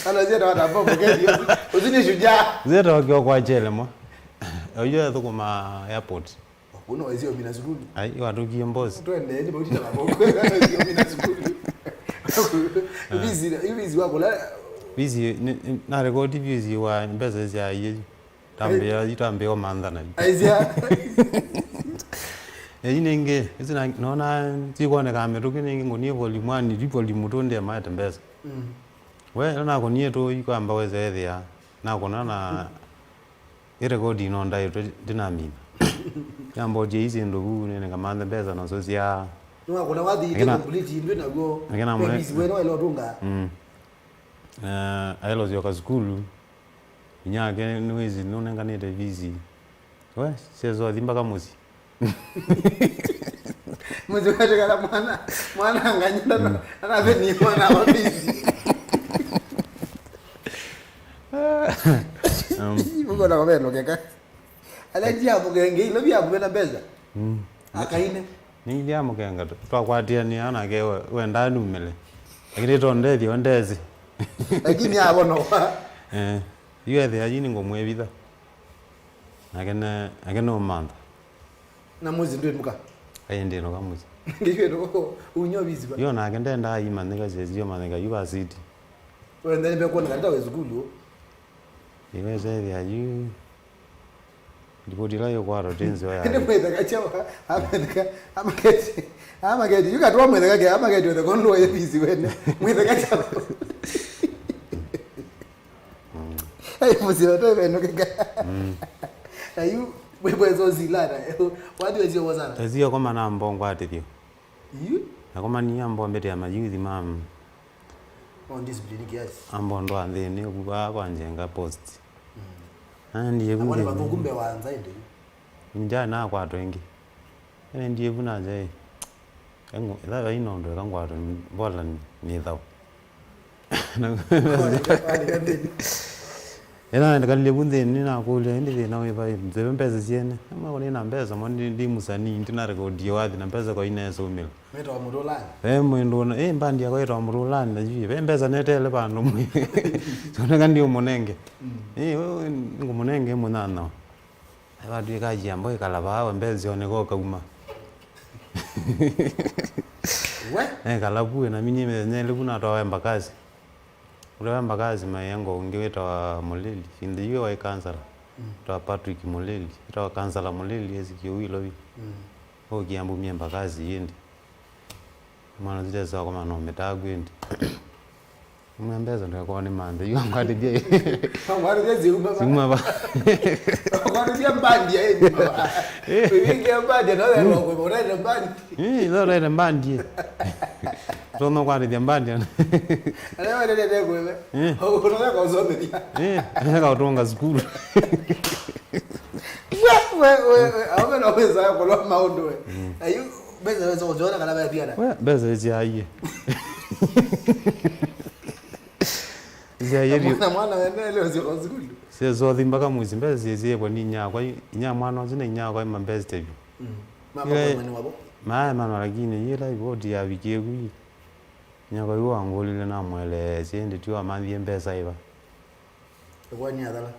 Ana zieta wata bombo kedi. Ũsu nĩ shujaa. Zieta wakio kwa chele mwa. Oyo athũkũma airport. Uno ezio mina sukulu. Ai, watũkie mbosi. Twende ni bauti na maboko. Ezio mina sukulu. Busy, busy wako la. Busy, ni, ni, na record busy wa mbesa cia yeye. Tambĩa, itambĩa ũmantha nayo. Aisya. Ĩĩ, nĩngĩ, ĩsi na, nona, sikwoneka mĩtũkĩ nĩngĩ ngũnie volume one, ti volume two ndĩamaete mbesa. Mm. We, ĩla nakonie tũi kwamba wese ethĩa, nakona na ĩrekodi ino ndaĩtwe ndinamina. Yambotie isi ndũ vu, nĩnĩkamanthe mbesa naso sya. Nĩwakona wathi ite Lakini na- complete indwe naw'o. Lakini namwe- Babies wena wela ũtũnga. Mm. Eh, aelosyoka sukulu, inyake nĩwĩsĩ nũnenganĩte visi. We, syesothi mpaka mũsyĩ. Mũsyĩ wetekana mwana, mwana anganyita na, Mm. anaveni mwana wa visi. Um, Mũkona kwa velo keka. Ala njia mũkenge, ilo vya kũvena mbesa. Mm. Akaine. Nĩngĩ ndyaamũkenga twakwatĩanĩa nake we- wendaa numĩle. Lakini to ndethyo ndesĩ. Lakini avonoka. Eh, yu ethĩa yu nĩngũmwĩvitha. Nake ne- nake nũmantha. Na mũsyĩ ndwĩnũka. Aĩ ndĩnũka mũsyĩ. Ngĩkwĩnũka unyo visi va. Yo nake ndendaa imanyĩka syesio manyĩka yu vasiti. Wende nĩmekuoneka nda wĩ sukulu. Iwesethĩa yu. Ripoti ĩla yũkwatwa ti nzeo ya Ĩndĩ mwĩtheka kyawa, ametheka, amaketi, amaketi, yu katwa mwĩtheka ke, amaketi wethe kondũ wa visi wene, mwĩtheka kyawa. Ai, mũsyĩ wetwe venũkĩka. Mm. Na yu, wĩbwezo zilana, wathi wezio wazana. Ezio koma na mbongo atithio. Yu? Nakomania mbombete ya mayuthi ma Undisciplined kiasi. Ambo ndwa nthĩnĩ ũku vaa kwa njenga post. Mm. Naendie vu Abo nĩ nthĩnĩ. Vathuku mbe wa nza ĩndĩ. Nja nakwatwa ĩngĩ. Naendie vu na nja ĩ. Engu, ĩtha vai nondũ eka ngwatwa mbola nĩ thau. Ĩla nĩkalile vu nthĩnĩ nakũlya, "Ĩndĩ thĩna wĩ vai? Nzeve mbesa syene." Amwe nĩ na mbesa, mo ndi, ndi mũsanii, ndi na rekodi ya wathi na mbesa kwa inesa umĩla. Wĩtawa Mũtũlanĩ? Ve mwĩndũ ona, ĩ, mbandi yakwa yĩtawa Mũtũlanĩ, na yu ve mbesa neteele vandũ mwe. Soneka ndi ũmũnenge. Mm. Ĩ, wewe ngũmũnenge mũnyanyawa. Vatw'ĩka ajiamba ĩkala vaa we mbesa syoneka ũkauma. We? Ekala vu, na minyie mĩthenya ĩlĩ vu natwawa Embakasi. Ũla wa Embakasi maĩa ngo ũngĩ wĩtawa Mũlili. Ĩndĩ yu waĩ kansala. Mm. Wĩtawa Patrick Mũlili. Wĩtawa kansala Mũlili, esikie ũu Ilovi. Mm. Ũkia mbumie Embakasi ĩndĩ. Mwana ũsu ndesa wakoma no mĩtaku ĩndĩ. Mwe mbesa ndĩkakorwo nĩ manthe, yu angwatĩthya. Angwatĩthya ziuma va? Ziuma va? Angwatĩthya mbandi ya ĩndĩ va? Eh. Wĩwĩkĩa mbandi, no ya lokwe, ũnaenda mbandi. Eh, no ũnaenda mbandi. Tono kwatĩthya mbandi. Ana wale ndio kweme. Eh. Unaona kwa usomethia. Eh, anataka utonga sukulu. We, we, we, we, aume na weza kolo maũndũ we. Mm. Ayu, mbesa weza kuziona kana vaya piana. We, mbesa ĩsyaie. Ĩsyaie vyũ. Mwana, mwana wene leo sio kwa sukulu. Syesothi mpaka mwisi mbesa syesiekwa ni inyakwa, inya mwana ũsu na inyakwa ima mbesa vyũ. Mm. Mama Ile- kwa mwana wabo. Maye mano lakini yila ivoti yavikie kwi. Inyakwa yu wangũlile namweleesye ĩndĩ ti wamanthie mbesa iva. Kwani athela.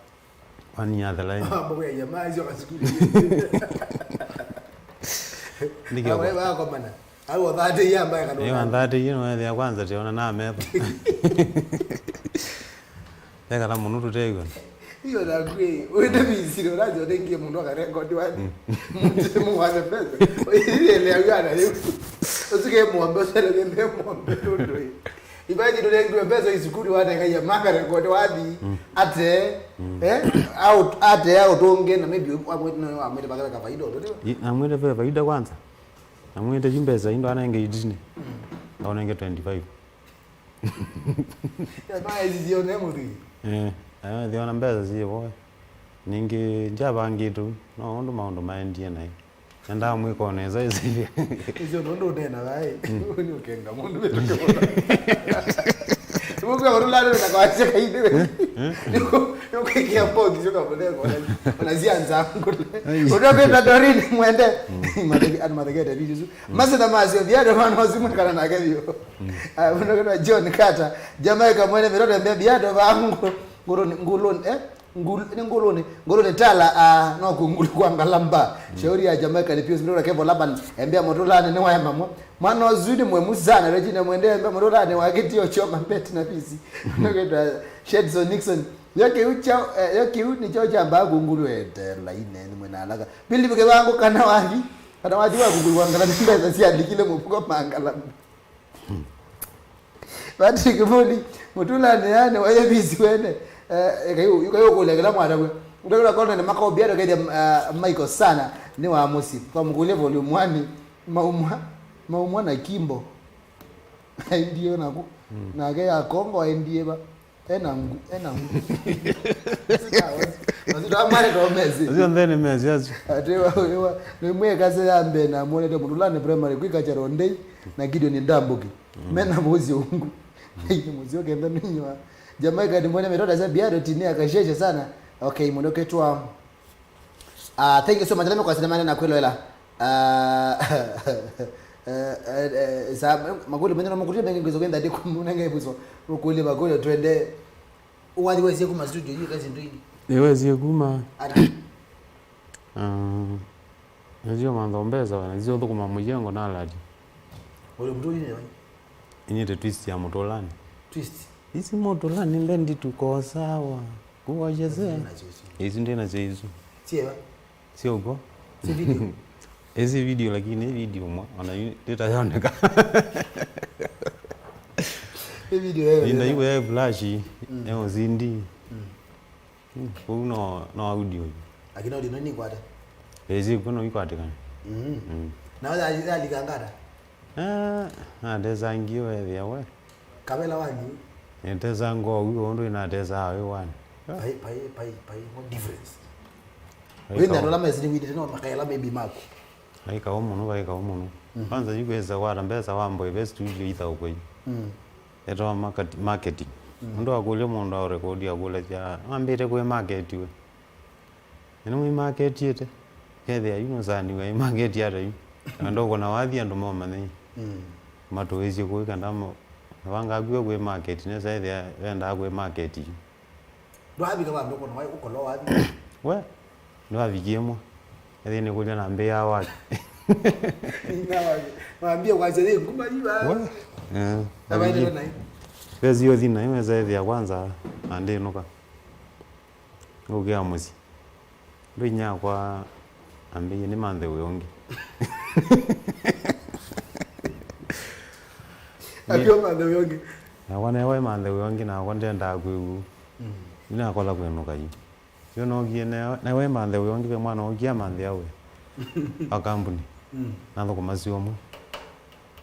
Kwani athela ĩndĩ. Mbogo ya jamaa hizo kwa sukulu. Ndio. Awe ba kwa mana. Au thate ya mbaya kana. Ĩyo thate ĩyo no ya kwanza tiona na metho. Ekala mũno tũteĩw'a. Hiyo na kwĩ, wende visi, ũrathi ũthengie mũndũ akarekodi wathi. Mm. Mũndũ mũwate mbesa. Ile ile ya yana yau. Ũsuke mũombe, ũsele nĩ mũombe tũndũ. Imagine ũnengiwe mbesa isukulu wanengaia makarekodi wathi. Mm. Ate, Mm. eh, au, ate au tũnge na maybe wamwĩte no wamwĩte bakala ka faida ũndũ, ndio? I- namwĩte ve faida kwanza. Namwĩte yu mbesa indo anenge itini. Mm. Aonenge twenty-five. Maĩsisye ũne mũthii. Eh, eh, thiona mbesa syĩvo. Ningĩ ndyavangĩtwe, no ũndũ maũndũ maendie naĩ. Nendaa mwĩka o nesa ĩsĩthya. Ĩsyo nũndũ ũneena vaĩ, nĩ ũkenga mũndũ mĩtũkĩ mũno. Nĩmũkwĩa mũndũ lale na kwasya kainĩ we. Nĩkũ-, nĩũkwĩkĩa mbogi syo kamũnenga ona, ona sya nzangũle. Ai. Ũndũ kwĩta Doreen Mwende. Mathege-, andũ mathegete video isu. Masitha masyo, thiado mwana ũsu mwekana nake vyũ. Ah, mũndũ kwĩtwa John Carter, Jamaica mwene mĩroto mbĩa biado vangu, ngũlũnĩ, ngũlũnĩ, eh? Ngũl-, nĩ ngũlũnĩ, ngũlũnĩ tala, ah, no kũngũlũ kwa ngalamba. Shauri ya Jamaica nĩ pius mĩroto kevo Laban, embĩa mũtũlanĩ nĩ waema mwa. Mwana ũsu nĩ mwemu sana, Regina Mwende embĩa mũtũlanĩ wa kĩtio kyo mambeti na pisi. Mũndũ kwĩtwa Shedson Nixon. Yo kĩu kya, eh, yo kĩu nĩkyo kyambaa kũngũlũ etela ine nĩ mwena alaka. Philip Kĩvangu kana wathi. Kana wathi wa kũkũiwa ngala nĩ mbesa syalikile mũvuko mangala. Patrick Muli, mũtũlanĩ yani waye visi wene. Eh, eka yu, eka yu kũlya kĩla mwatavwe. Ũtakĩla kona nĩ makobia tokethia, uh, Michael sana nĩ wa mũsi. Kwa mũkũlya volume one, maumwa, maumwa na Kimbo. Aendie naku. Mm. Nake ya Kongo aendie va. Ena ngu, ena ngu. Mazito amale to mezi. Acio nthene mezi acio. Ate wa, wa, nĩ mweka se ya mbee na mwonete mũtũlanĩ primary kwika cha Rondei na Gideon Ndambuki. Mm. Mena vozi ungu. Ni muzio kenda ninywa. Jamaica ni mwene metota za biaro tini akasheshe sana. Okay, mũndũ ketwa. Ah, thank you so much. Let me consider mane na kwĩloela. Ah, eh, eh, eh, sa, makũlyo menyu no makũlyo mengi ngwizo kwenda ndi kumunenge buso. Makũlyo, makũlyo twende. Wathi wesie kuma studio yu kazi ndwini. Nĩwesie kuma. Ata. Ah, nĩsio mantho mbesa, nĩsio thũkũma mũjengo na lati. Ule mtu yule. Inyite twist ya mũtũlanĩ. Twist. Isi mũtũlanĩ mbe nditu ko sawa. Kuwajeze. Ici ndĩ nasyo isu. Ici ndĩ nasyo isu. Sieva. Sio uko? Si video. Isi video lakini video mwa ona yu nditayoneka. Ni video yeye. Inda iwe flash. Mm. Eo zindi. Mm. Mm, kũu no, no audio yu. Lakini audio no nikwate. Ezi kuno ikwatĩkana. Mm. Mm. Na wala alikangata. Ah, na desangi wewe we. Kavela wani. Nitesa ngo uyo ndo inatesa awe wani. Pai, pai, pai, pai, what difference? Pai. Wenda ndola mezi ni widi no makaela maybe mako. Vai kaũ mũno, vai kaũ mũno. Mm. Kwanza yu kwĩsa kwata mbesa wa mboĩ ve studio ithaũkwe yu. Mm. Etawa market-, marketing. Mm. Mũndũ akũlya mũndũ aũrekodi akũlasya, "Wambĩte kwĩ market we?" Ĩno wĩ market ĩte? Kethĩa yu nũsaniwe ĩ market ata yu. Andũ kũna wathi andũ momanye. Mm. Matũĩsye kũĩ kana mo-, navangakw'e kwĩ market, nesa ethĩa vendaa kwĩ market yu. Ndwavika vandũ kũna waĩ ũkolo wathi. We, nĩwavikie mwa. Ethĩ nĩkũlya na mbĩa wake. Na wake. Wambie kwasya yĩ nguma yu, ah. We, eh, na waendele nayo. Vesi yo thina, ĩyo esa ethĩa kwanza, na ndĩnũka. Ngũkĩa mũsyĩ. Ndũ inyakwa ambĩie nĩ manthe wĩ ũngĩ. Akio manthe wĩ ũngĩ. Nakwa newe manthe wĩ ũngĩ, nakwa ndendaa kwĩw'ũ. Mm. Ninakola kwĩnũka yu. Yu nookie newe, newe manthe wĩ ũngĩ, ve mwana ookie amanthe awe. Wa kambuni. Mm. Nathũkũma syũmwe.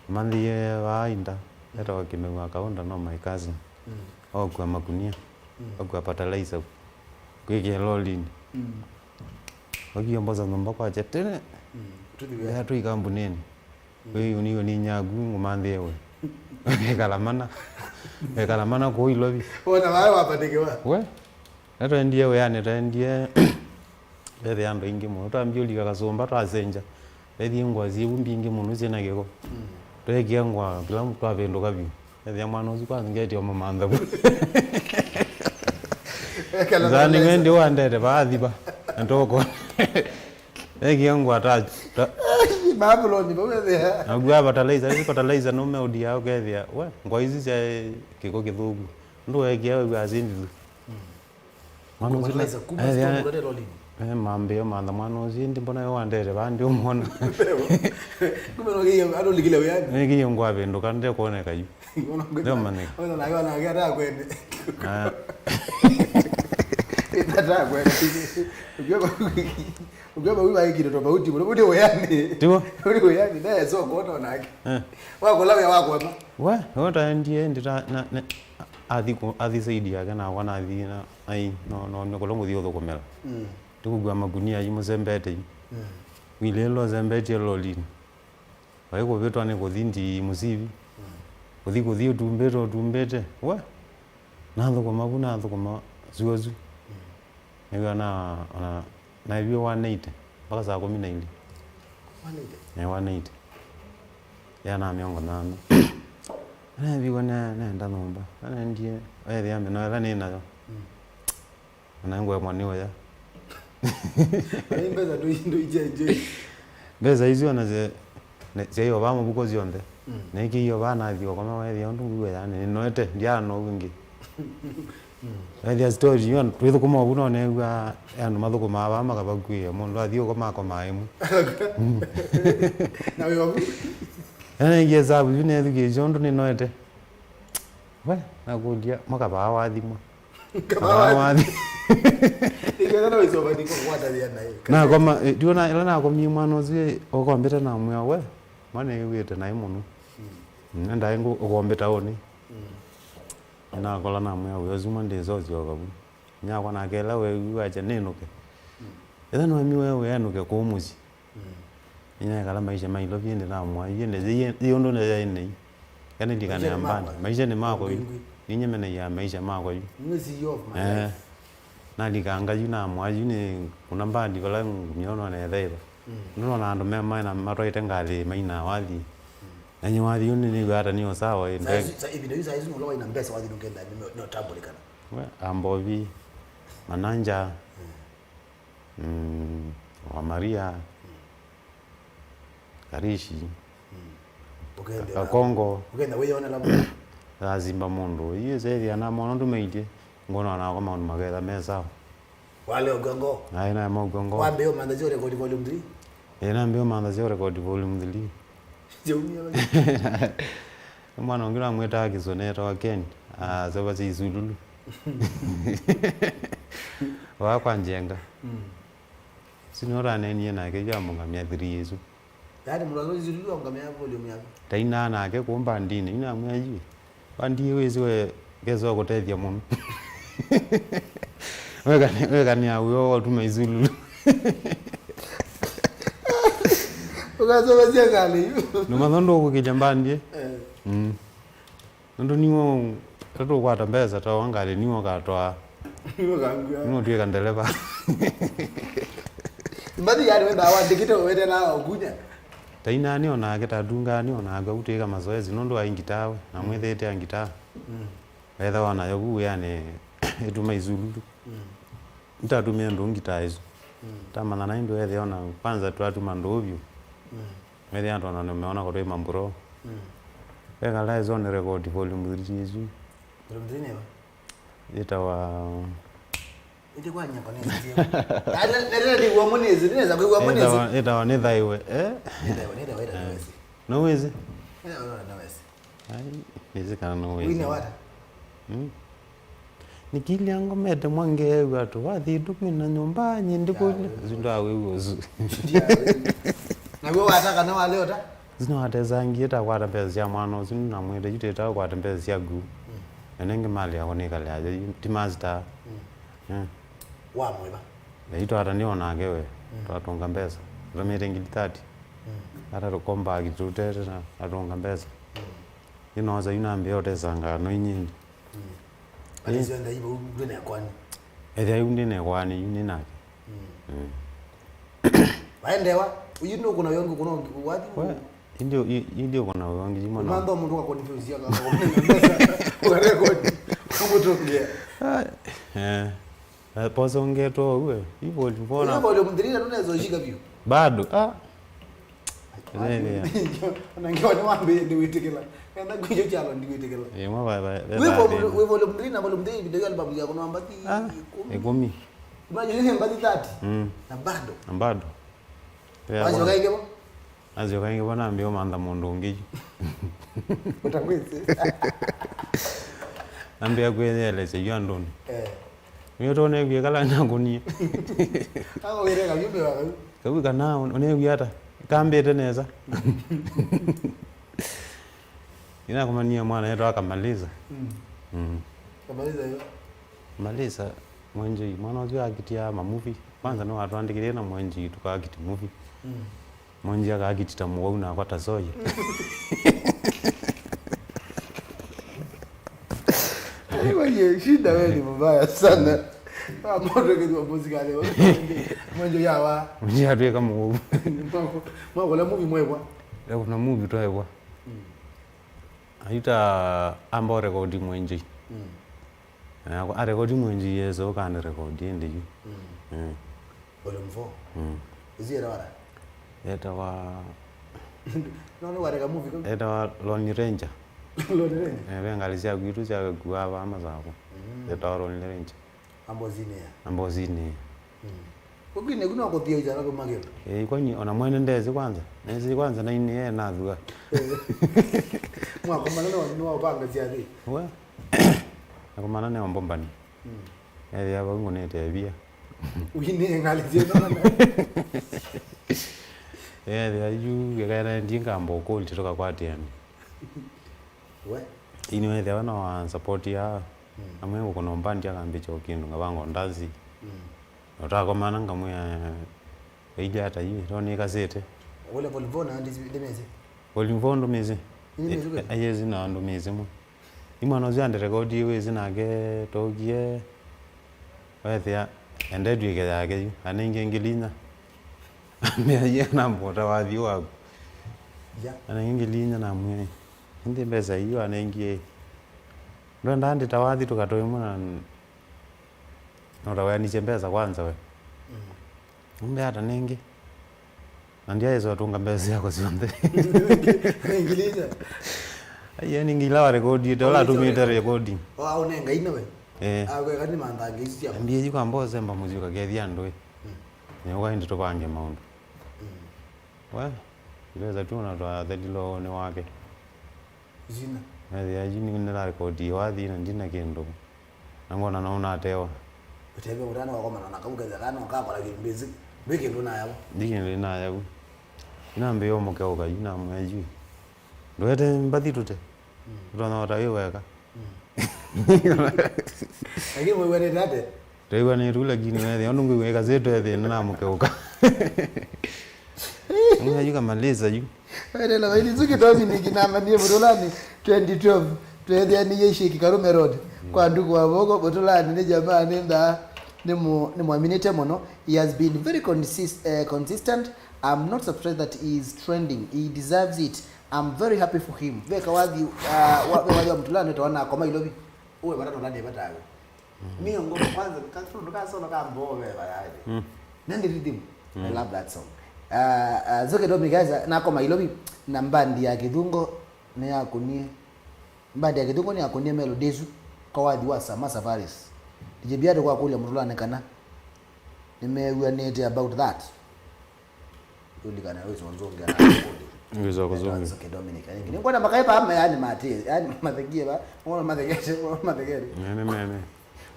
Manthie vaa inda, etawa Kĩmeu wa Kaunda, no my cousin. Mm. Okua makunia. Mm. Okua fertilizer. Kwĩkĩa lolinĩ. Mm. Okie mbosa nyũmba kwakya tene. Mm. Tũthi wĩa. Ea twĩ kambunĩnĩ. Mm. Wĩ uni uni nyaku ngũmanthĩe we. Wekala mana. Wekala mana kũu Ilovi. Ona vae wapatĩkĩwa. We. Natwendie wĩanĩ, twendie, vethĩa andũ aingĩ mũno. Twambie ũlika kasũmba, twasenja. Vethie ngũa syĩvu mbingĩ mũno syĩ na kĩko. Mm. Tweekie ngũa, kĩla twavĩndũka vyũ. Vethĩa mwana ũsu kwanza ngetie ũmũmantha vu. Nzani wendi wandete vaathiva. Ntoko. Ekie ngũa ta, ta. Babylon, vau vethĩa. Nagua fertilizer, ĩsu fertilizer no meũdia ũkethĩa. We, ngũa isu sya kĩko kĩthũku. Ndũ ekie wĩw'a syĩ ndithu. Mm. Mwana ũsu, fertilizer kuma eh, store eh, mũkate lolini. Eh, mambĩo mantha mwana ũsu, ĩndĩ mbona yo wandete vaa ndiũmwona. Kumbe no kĩye, andũ likile wĩanĩ. Nĩkĩye ngwavĩndũka, ndekwoneka yu. Ona kwĩ-, ndio maneka. Ona nayo, ona nayo, ata kwene. Ah. Ata kwene. Ukiwa, ukiwa, ukiwa, ukiwa, ukiwa, wĩanĩ. Tiwa. Uli wĩanĩ, naye so kuona onake. Eh. Wakola wĩa wakwema. We, we taendie, ndi ta, na, na, athi ku-, athi saidi yake, nakwa nathi na, ai, no, no, nĩ kũla ngũthi ũthũkũmĩla. Mm. Ndĩkũkua makunia yu mũsembete yu. Mm. Wĩlĩĩlwa ũsembetie lolinĩ. Vai kũvĩtwa nĩ kũthi ndi mũsivi. Mm. Kũthi, kũthi ũtumbĩte, ũtumbĩte. We? Nathũkũma vu, nathũkũma syũa su. Mm. Nĩw'a na, ona, naĩviwe one eighty, mpaka saa kũmi na ilĩ. One eighty? Eh, one eighty. Ya na mĩongo nana. Naĩviwe ne-, nenda nyũmba. Naendie, ethĩa mĩno ĩla nĩ nayo. Mm. Ona ngwemwa nĩ ũya. Ai, mbesa ndũ-, ndũichenjei. Mbesa isu ona sya-, ne-, syaio vaa mũvuko syonthe. Mm. Naikĩio vaa nathi ũkoma wethĩa ũndũ ngwĩw'a yani, nĩnoete, ndiana ũu ĩngĩ. Ethĩa story, yu twĩthũkũma ũvu, no neew'a andũ mathũkũmaa vaa makavakuĩĩa mũndũ, athi ũko makomaa ĩmwe. Na wĩ ovu? Ena ingie savu yu nethukĩĩsye ũndũ nĩnoete. We, nakũlya, makavaa wathimwa. Kavaa wathi. Nĩkenda na wĩsoma nĩkũkwatania naĩ. Nakoma, eh, ndiona, ĩla nakomie mwana ũsu, eh, ũkombete na mwĩa, we, mwana ĩw'ĩte naĩ mũno. Mm, endae ngũ-, ũkombeta ũnĩ. Nakola namwĩa wĩa ũsu mwa ndĩsosyoka vu. Nyakwa nake ĩla weewie wakya nĩnũke. Ĩthe nĩwemiwe wĩanũke kũu mũsyĩ. Nĩnekala maisha ma ilovi ĩndĩ namwaa yu ĩndĩ yĩ ũndũ nĩ yaĩ nei. Kana nĩlikana ya mbandi. Maisha nĩ makwa yu. Ngwingwi. Ninyemeneia maisha makwa yu. Nĩ C E O of my life. Nalikanga yu namwaa yu nĩ kuna mbandi vala ngũmyona na ethaiva. Nũnona andũ me maĩ na matwaĩte ngalĩ maina wathi. Na nyie wathi yu nĩnĩw'a ata nĩ o sawa ĩ. Saa isu, saa, ĩvinda yu saa isu nũla waĩ na mbesa wathi nũkenda nĩ, nĩ ũtambũlĩkana. We, ambovi, mananja, mm, wa Maria, Karishi, Kakongo. Ũkenda wĩyonela mũno. Lazima mũndũ. Yu sethia na mono ndũmailye, ngona nakwa maũndũ maketha me sawa. Wale ũkw'a ngoo. Naĩ naĩ maũkw'a ngoo. Wambĩĩa ũmantha syo record volume three? Ĩĩ, nambĩĩa ũmantha syo record volume three. Syaumie va? Nĩ mwana ũngĩ namwĩtaa Kĩsũne etawa Ken. Asevasya Isululu. Waa kwa Njenga. Mm. Sino ũtanenie nake yu amũngamya three ĩsu. Yaani, mũndũ azoizi lulu aũngamĩa volume yaku. Tainaa nake kũu mbandinĩ, yu namwĩa yu, mbandi ĩĩ wĩsĩ we kesa ũkũtethya mũno. Wekani-, wekanĩa wĩo ũtuma Isululu. Ũkasomesya ngalĩ yu. Nũmatho ndũkũkĩlya mbandi ĩ? Eh. Mm. Nũndũ niwe, ĩla tũkwata mbesa ta wa ngalĩ, niwe ũkatwaa. Niwe ũkangua. Niwe ũtw'ĩka ndeleva. Mbathi yani wendaa wandĩkĩte ũwetelaa ũkunya. Tainaa nĩ onake, tatungaa nĩ onake, ũtw'ĩka mazoezi, nũndũ wa ngitaa we, na mwĩthĩĩte a ngitaa. Mm. Wethawa nayo vu wĩanĩ ĩtuma Isululu. Mm. Nĩtatũmĩe ndũũ ngitaa ĩsu. Mm. Tamanya na ĩndũ ethĩa ona kwanza twatuma ndũũ vyũ. Mm. Methĩa andũ ona nĩmeona kũtwĩ mamburo. Mm. Wekala ĩsu nĩ record volume three ĩsu. Volume three nĩyo? Yĩtawa Ĩndĩ kwa nyako nĩ nzio. Nĩtĩwa nĩw'o mũnĩsĩ, nĩnesa kwĩw'a mũnĩsĩ. Yĩtawa, yĩtawa Nĩthaiwe, eh? Nĩthaiwe, nĩthaiwe, ĩtawa nĩwĩsĩ. Nĩwĩsĩ? Nĩthaiwe, nĩwĩsĩ. Ai, nĩsĩ kana no wĩsĩ. Wĩne wata? Hmm? Nĩkĩlya ngomete mwa ngeew'a tũ, wathi ndũkwĩna nyũmba, nyie ndĩkũlya. Ũsu ndawĩw'a ũsu. Naw'o wata kana waleota? Ũsu nĩwatesangie takwata mbesa sya mwana ũsu, namwĩte yu tĩta ũkwate mbesa syaku. Mm. Na nengĩ mali yakwa nĩkalea yo, ti master. Mm. Eh. Wamwĩva? Na yu twata nĩ onake we, mm, twatũnga mbesa. Tũtũmĩte ngili thirty. Mm. Ata tũkomba kitu tete na atũnga mbesa. Mm. Yu nosa yu nambĩa ũtesanga no inyingi. Mm. Ati sio ndai vau ndwĩ na kwani. Ethĩa yu ndĩ na kwani yu nĩ nake. Mm. Mm. Waendewa, uyu ndio kuna yongo kuna wathi. We, indi, i-, indi kuna yongo jima na. Mando mtu kwa confuse ya kwa. Kwa record. Kwa mtu. Ah, eh. Eh, poso ngeto uwe. Ivo ulivona. Ivo ulio mdhirina ndio unaweza shika view. Bado. Ah. Ona ngiwa nĩ wambĩĩe ndĩwĩtĩkĩla. Enda kwĩkyo kyalo ndiwĩtĩkĩla. Ĩmwe va, va, va, wĩ volume, wĩ volume three na volume three video ya album yako namba ti ah, ikũmi. Ikũmi. Imagine nĩ mbathi thirty. Mm. Na bado. Na bado. Wacio kaingĩ vo? Wacio kaingĩ vo nambĩĩa ũmantha mũndũ ũngĩ yu. Ũtakwĩsĩ. Nambĩĩa kwĩyelesya yu andũnĩ. Eh. Nĩyo tũnewie kala nakũnie. Kawĩre kavyũ mbĩwa kau. Kau kana ũnewie ata? Kambĩte nesa. Nĩnakũmanie mwana etwa Kamalisa. Mm. Mm. Kamalisa yo? Kamalisa, Mwenjei, mwana ũsu akitia mamuvi. Kwanza nĩwatwandĩkĩthie na Mwenjei tũkakiti muvi. Mm. Mwenjei akakiti ta mũwau nakwa ta soya. Aiwa, ye, shida wewe ni mbaya sana. Ah, moto kizwa muzika leo. Mwenjei yawa. Mwenjei atwĩka mũwau. Mwako, mwako la movie mwebwa. Leo kuna movie twebwa. Mm. Aita amba record Mwenjei. Mm. Na arekodi Mwenjei yesa ũkane record ĩndĩ yu. Mm. Eh. Volume four. Mm. Ĩsu yetawa ata? Yetawa no, nĩ wareka movie kau? Yetawa Lone Ranger. Lone Ranger? Eh, ve ngalĩ sya kwitũ sya kũaa vaa Masakũ. Mm. The Tower Lone Ranger. Ambozinĩ ya. Ambozinĩ. Mm. Ũkwinĩ kuna kũthia ijana kuma kĩndũ. Eh, kwani ona mwene ndesi kwanza. Nesi kwanza na ini ye nathua. Mwakomana no no panga sya thi. We. Nakomana ne ombombani. Mm. Ethĩa vau ngũnĩte ĩvia. Wĩnĩe ngalĩ syĩno. Ethĩa yu ĩkaena ndi ngamba ũkũlĩ tũkakwatĩanĩ. We? Ini wethĩa we no wa support ya. Mm. Amwe ngũkũna mbandi akambĩkya o kĩndũ ngavanga ndansi. Mm. Ũtakomana ngamwĩa, "Wailye ata yu, to nĩkasĩte." Ũle Volvo na ndimezi. Volume four ndũmĩsĩ. Nĩmĩsĩ kweli? Ayezi na ndũmĩsĩ mwe. Imwana ũsu andĩrekodi wĩsĩ nake tokie. Wethĩa ende twĩke yake yu. Anenge ngili inya. Amea ye na mbota wathi waku. Ya. Anenge ngili inya na mwe. Ndi mbesa iyo anengie. Ndwenda ndita wathi tũkatoe mwana. No ta weanisye mbesa kwanza we. Mm. Umbe ata nĩngĩ. Na ndiaĩsa ũtũnga mbesa syakwa syonthe. Ngili inya. Aiye nĩngĩ ila warekodiĩte, ũla atũmĩte rekodi. O aũnenga ine we. Eh. Akweka nĩ manthange isu syakwa. Mbia yu kamba ũsemba mũsyĩ ũkakethia andũ ĩ. Mm. Nĩ ũkaindi tũvange maũndũ. Mm. We, mbesa tu ona twathelilwe ũnĩ wake. Zina. Ethĩa yu nĩnarekodi wathi na ndina kĩndũ. Na ngona no natewa. Ũteve ũtana wakomana na kau kethĩa kana ũkakora kĩndũ mbĩsĩ. Mbĩ kĩndũ nayavo. Ndi kĩndũ nayavo. Inambĩĩa ũmũkeũka yu namwĩa yu. Ndwete mbathi tũte. Mm. Ũtonya ota wĩ weka. Mm. Lakini mwĩw'anĩte ate? Twĩw'anĩte tu lakini wethĩa ũndũ ngwĩw'a ĩkasĩtwe ethĩa nĩnamũkeũka. Amwĩa yu kamalĩsa yu. Wetela vaili nzuki Dominic namanie Vutulani twenty twelve. Tweethĩanĩie Ishiki Karume Road. Kwa nduku wa voko Vutulani nĩ jamaa nĩ nthaa. Nĩ mu-, nĩ mwaminĩte mũno. He has been very consist-, eh, consistent. I'm not surprised that he is trending. He deserves it. I'm very happy for him. Ve kawathi, uh, wa, ve wathi wa Mutulani tawa nakoma Ilovi. Uwe vata tola nĩ vatawe. Miongo kwanza, ka-, ka solo ka mbove vayani. Mm. Nandi rhythm. I love that song. Uh, uh, Zoke Domi Gaza, nakoma Ilovi, na mbandi ya Kithungo, nĩ yakunie. Mbandi ya Kithungo nĩ yakunie melody isu, kawathi wa Sama Safaris. D J Biado kwa kũlya Mutulani kana nĩmew'anĩte about that. Ulikana wĩsonzũngĩa na kũndi. Wĩsonzũngĩa. Nzoke Dominic. Ani nĩngwona makae pa me yani mati, yani mathekie ba, ngona mathekete, ngona mathekete. Nene, nene.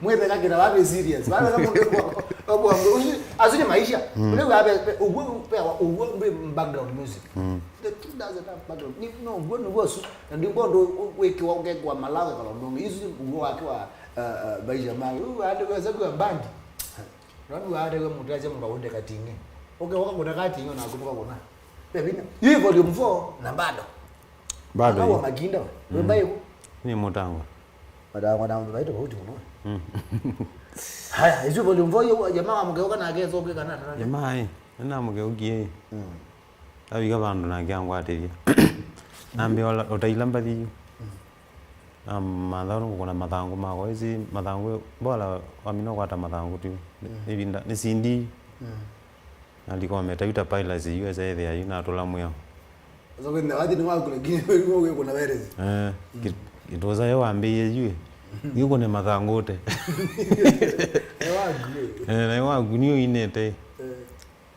Mwetheka kĩna wabe serious. Wabe na mũndũ kwa, kwa, kwa, usi, asu nĩ maisha. Mm. Ule wabe, pe, uwe, pe, uwe, uwe background music. Mm. The truth doesn't have background. Ni, no, uwe ni uwe su. Na ndimbo ndo wiki wa ugekwa malawe kala ndonge. Isu uwe wake wa, uh, uh, maisha ma. Uwe ande kwa sababu ya bandi. Nondu watewe mũtasya mũkaũnde kating'e. Ũke ũkakũna kating'e naku tũkakũna. Ve vinya. Yu volume four na bado. Bado. Akawa yu. Makinda we. Mm. Wĩmba ĩku. Nĩ mũtangwa. Matangwa na mbaitũ vauti mũno. Mm. Haya, isu volume four yu jamaa wa mũkeũka na akeso kwĩka na tana. Jamaa ĩ, nĩnamũkeũkie ĩ. Mm. Avika vandũ nake angwatĩthya. Nambĩa ũla, ũtaila mbathi yu. Mm. Na mathaũ nĩngũkũna mathangũ makwa. Ĩsi mathangũ, mbola wamina ũkwata mathangũ tu. Mm. Nĩ vinda, nĩ sindi. Mm. Nalikometa yu ta pilas yu esa ethĩa yu natũla mwĩao. Sasa kwenda wathi nĩ waku lakini wewe uwe kuna virus. Eh, mm. Ki-, kĩtũsa yo wambĩie yu. Mm. Yu kũne mathangũ ũte. Nĩ waku. Eh, na waku nĩ ũinĩte. Eh.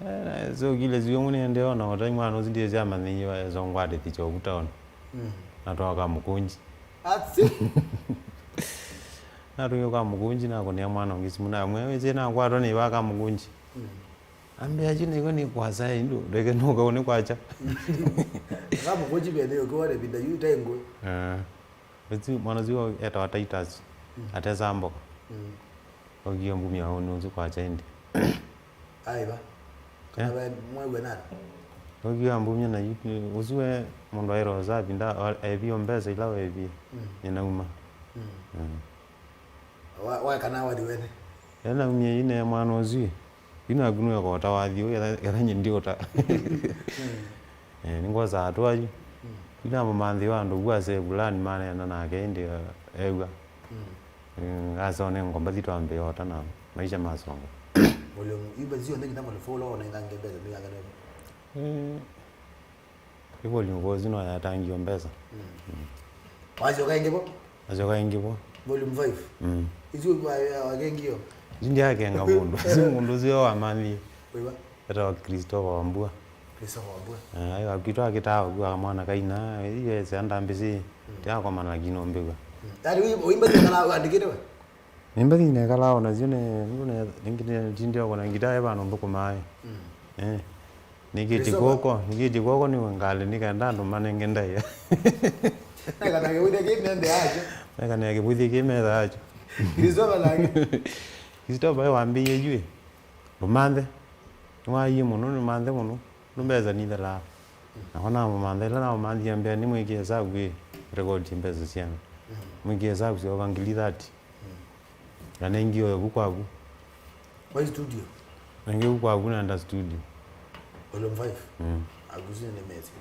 Eh, na sokile sio ngũnĩende ona ũtai mwana ũsu ndiye syamanyĩie esongwatĩthi kyoku taoni. Mm. Natwaka mũkũnji. Atĩ? Natũmie kwa mũkũnji nakũnĩa mwana ũngĩ simu namwĩa wĩsĩ nakwatwa nĩ vaka mũkũnji. Mm. Ambĩa yu nĩko nĩ kwasa indu ndeke nũka ũnĩ kwacha. Ka mũkũnji bende ũkiwa na vinda yu taingwe. Eh. Ũsu, mwana ũsu etawa Titus, mm, atesa mboka. Mm. Okie mbumya ũnĩ ũsu kwa chendi. Aiva. Kana, eh, we mwew'e nani? Okie ambumya na yu, ũsu we mũndũ aĩrwo savinda, evio mbesa ila wevie. Mm. Nĩnauma. Mm. Mm. Wa, wa kana wathi wene? Ena umie ine mwana ũsu. Yu naku nĩwe kota wathi ũyũ, etha, etha nyie ndiũta. Mm. Eh, nĩngwosaa atwayu. Mm. Yu namũmanthĩwa andũ vu ase vulani maneena nake ĩndĩ, eh, ew'a. Mm. Eh, asone ngomba thi twambĩĩa ota na maisha masonga. Volume, yu mbesa syonthe nginya volume four ũla wonengange mbesa mĩaka nene? Eh, yu volume four ĩsu no yatangiwe mbesa. Mm. Mm. Wasyoka ĩngĩ vo? Nasyoka ĩngĩ vo. Volume five? Mm. Isu wa-, wa-, wakengie yo? Isu ndyakenga mũndũ. Isu mũndũ ũsu yo wamanthie. Wĩva? Etawa Christopher Wambua. Christopher Wambua. Eh, aĩ wakwitũ akĩtaa ũku akamwana kaina, iyo ese andambĩsĩ, mm, tyakomana lakini ũmbĩw'a. Mm. Yaani, wĩ-, wĩimba nĩ kana wandĩkĩte we? Nĩmba nĩnekalaa o nasyo ne, nĩngĩ ne, nĩngĩ ne, tindĩa kona ngitaa e vandũ nthũkũmaa. Mm. Eh. Nĩkĩtye kw'oko, nĩkĩtye kw'oko nĩ ngalĩ nĩkenda andũ manenge ndaĩa. Neka na kĩvũthya kĩ metha yakyo. Neka na kĩvũthya kĩ metha yakyo. Christopher nake. Christopher wambĩie yu ĩ. Ndũmanthe. Nĩwaie mũno, ndũmanthe mũno. Nũmbesa nithelaa. Nakwa namũmantha, ĩla namũmanthie mbea nĩmwĩkĩe hesabu ĩ, rekodi mbesa syana. Mm. Mwĩkĩe hesabu syoka ngili thirty. Mm. Na nengie vu kwavu. Kwa studio? Nengie vu kwavu naenda studio. Volume five? Mm. Akusine nĩ mesi.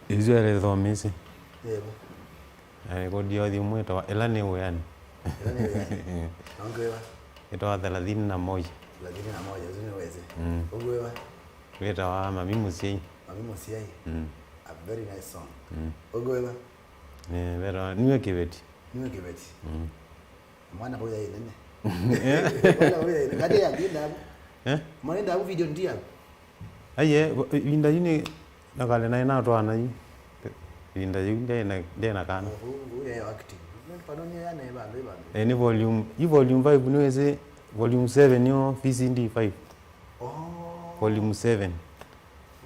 Isu ĩla ĩthomisye. Yebo. Na rekodi ya ũthyũ mwĩtawa ĩla nĩ wĩanĩ. Ĩla nĩ wĩanĩ. Nongewa? Ĩtawa thelathini na moja. Thelathini na moja, ũsu nĩ wese. Mm. Ũgwĩwa? Wĩtawa Mami Mũsyai. Mami Mũsyai. Mm. A very nice song. Mm. Ũgwĩwa? Eh, wĩtawa Niwe Kĩveti. Niwe Kĩveti. Mm. Mwana vau yaĩ nene. Mwana vau yaĩ nene. Kati ya kĩnda. Eh? Mwana ndavu video ndia. Aiye, ĩvinda yĩu nĩ, na kale naĩ na twana yu. Ĩvinda yĩu ndyaĩ na, ndyaĩ na kana. Ũu, ũu yaĩ active. Nĩ pano nĩ ya nĩ vandũ, vandũ. Eh, nĩ volume, ĩ volume five nĩwĩsĩ, volume seven nĩyo V C D five. Oh. Volume seven.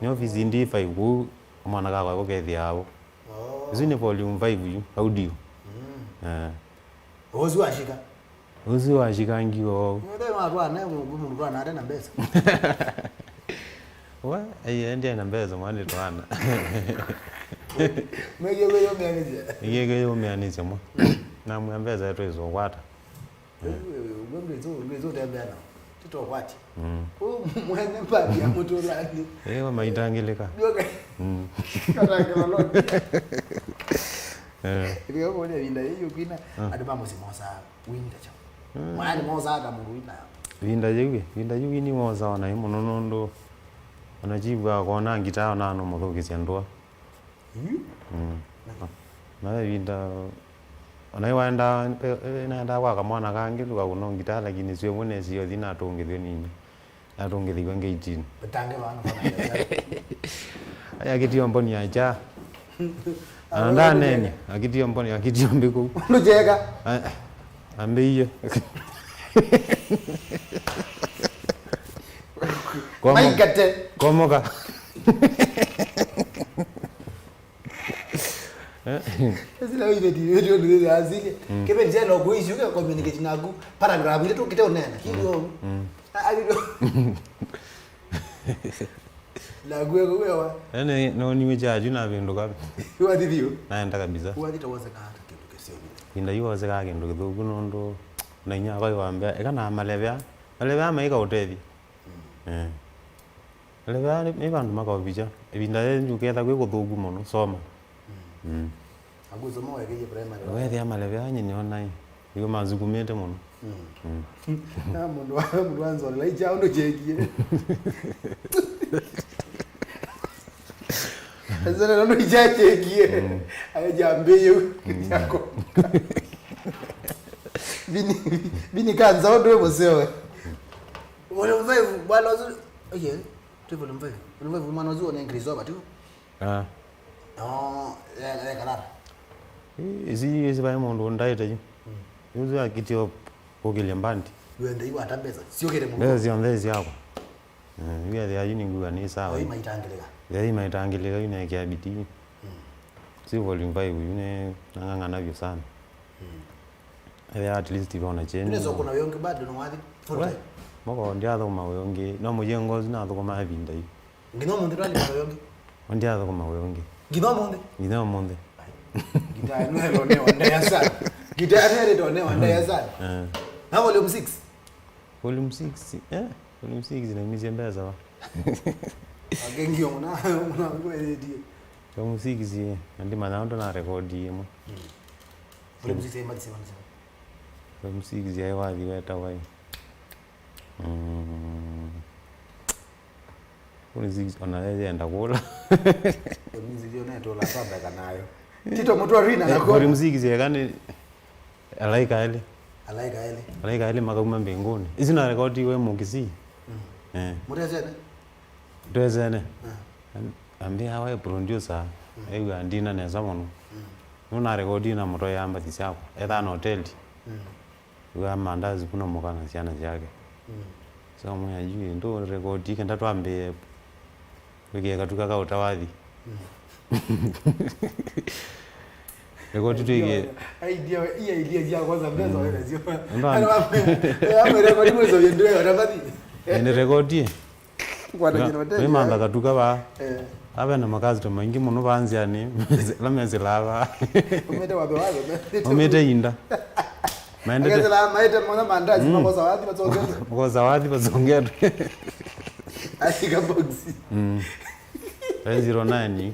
Nĩyo V C D five, kũu mwana kakwa kũkethĩa avo. Oh. Isu nĩ volume five yu, audio. Mm. Eh. Ũsu washika? Ũsu washikangiwa ũu. Nĩ watwana, kwĩ mũndũ twana ate na mbesa. We, aiye, ndyaĩ na mbesa, mwana twana. Mwĩkie kwĩyũmĩanĩsya. Ĩngĩ kwĩyũmĩanĩsya mwa. Namwĩa mbesa yetu ĩsũkwata. Ũguo ndwĩsũ, ndwĩsũ tembea nao. Tũtokwatya. Mm. Ũu mwene mbandi ya mũtũlanĩ. Ĩĩ, wamaitangĩlĩka. Nyoka. Mm. Katangĩla loan. Eh. Ĩthĩa ũkũlya ĩvinda yĩĩ yũkwina, mm, andũ ma mũsyĩ mosaa wĩnda kyaũ? Mm. Mwana mosaa ta mũndũ wĩna. Ĩvinda yĩu, ĩvinda yĩu nĩmosaa ona ĩ mũno nũndũ ona chief akona ngitaa ona anũmũthũkĩsya ndũa. Mm. Mm. Na ĩvinda, ona ĩ waendaa, naendaa kwa kamwana kangĩ, tũkakũna ngita, lakini sio mwe nesi yothi natũngĩthw'e nini. Natũngĩthĩw'e ngeitini. Ũtange vana vana. Ai, akĩtio mboni ya kya. Ana ndanenye, akĩtio mboni, akĩtio mbĩkũ. Ndũcheka. A-, ambĩie. Komo-, Maingate. Komoka. Sila iveti, iveti, iveti, asili. Mm. Kebe njia no kuishi, uke communicate naku. Paragraph ile tu kite unena. Kidogo. Mm. Ah, kidogo. Na kuwe, kuwe wa. Ene, no niwe chaju na vindu kabi. Wathi thiu. Naenda kabisa. Wathi tawose ka hata kindu kisio. Inda yuose ka kindu kithuku nundu. Na inya kwa wambia, eka na malevya. Malevya maika utethi. Mm. Eh. Levea nĩ, nĩ vandũ makaũvikya. Ĩvinda yĩĩ ũketha kwĩ kũthũku mũno, soma. Mm. Mm. Akusoma wekeie primary. Wethĩa malevea nyinyonaĩ. Iwe masukumĩte mũno. Mm. Mm. Na mũndũ wa, mũndũ wa nzolelai kya ũndũ kyekie. Nzolelai ũndũ kya kyekie. Mm. Ayo jambĩyũ. Mm. Yako. Vini, vini kanza ũndũ wĩ mũseo we. Volume five, bwana ũsu, okay. Twĩ volume five. Volume five, mwana ũsu one increase over, tio? Ah. No, ya, ya kalata. Ĩ, ĩsi, ĩsi vaĩ mũndũ ndaĩte yu. Mm. Yu ũsu akĩtio kũkĩlya mbandi. Wende iwa ata mbesa. Siũkĩte mũndũ. Mbesa syonthe syakwa. Eh, yu ethĩa yu nĩngwĩw'a nĩ sawa. Yai maitangĩlĩka. Yai maitangĩlĩka, yu nekĩa bidii. Mm. Si volume five, yu nĩ nang'ang'ana vyũ sana. Mm. Ethĩa at least vona change. Unaweza kuna wĩonge bado na wathi full time. Moko ndyathũkũma wĩonge. No mũyengo ũsu nathũkũma ĩvinda yu. Nginya ũmũnthĩ ndwalĩva wĩonge. Ndyathũkũma wĩonge. Nginya ũmũnthĩ. Nginya ũmũnthĩ. Ai. Ngitaa ĩno ĩlonewa ndea sana. Ngitaa ĩno ĩlonewa ndea sana. Eh. Na volume six. Volume six, eh? Volume six naimisye mbesa va? Akengio muna, muna kweletie. Volume six, eh, na ndimanya ũndũ na record ĩmwe. Mm. Volume six, eh, mali seven, seven. Volume six, eh, wathi weta wai. Mm. Volume six, ona yeye enda kula. Volume six, ona etola sambeka nayo. Tito Mũtwari na Eh, nako. Volume six yeka nĩ Alaika Elĩ. Alaika Elĩ. Alaika Elĩ makauma mbinguni. Isu na rekotiwe Mukisi. Mm. Eh. Mũtesene? Twesene. Ah. Am- Ambia we producer. Mm. Ewa ndina nesa mũno. Mm. Nuna rekodi na mũtwe ya mbathi syakwa. Etha na hoteli. Mm. Wa mandazi kuna mũka na syana syake. Mm. So mwe ajui ndo rekodi kenda twambie. Wiki katuka ka utawathi. Mm. Rekodi twige. Idea, hii idea ya kwanza mbezo wewe sio. Ndo. Ana wapi? Ya mwe rekodi mwezo yende utawathi. Ni rekodi. Kwatanyĩra hoteli, Nĩmantha eh. Katuka vaa. Eh. Ave na makasitoma maingĩ mũno vaa nzĩanĩ. Ala mesĩlaa vaa. Umĩte watho watho. Umĩte inda. Maendete. Akesĩla maete mwana mandazi, mm, makosa wathi masongete. Makosa wathi masongete. Ashika boxi. Mm. Zero nine.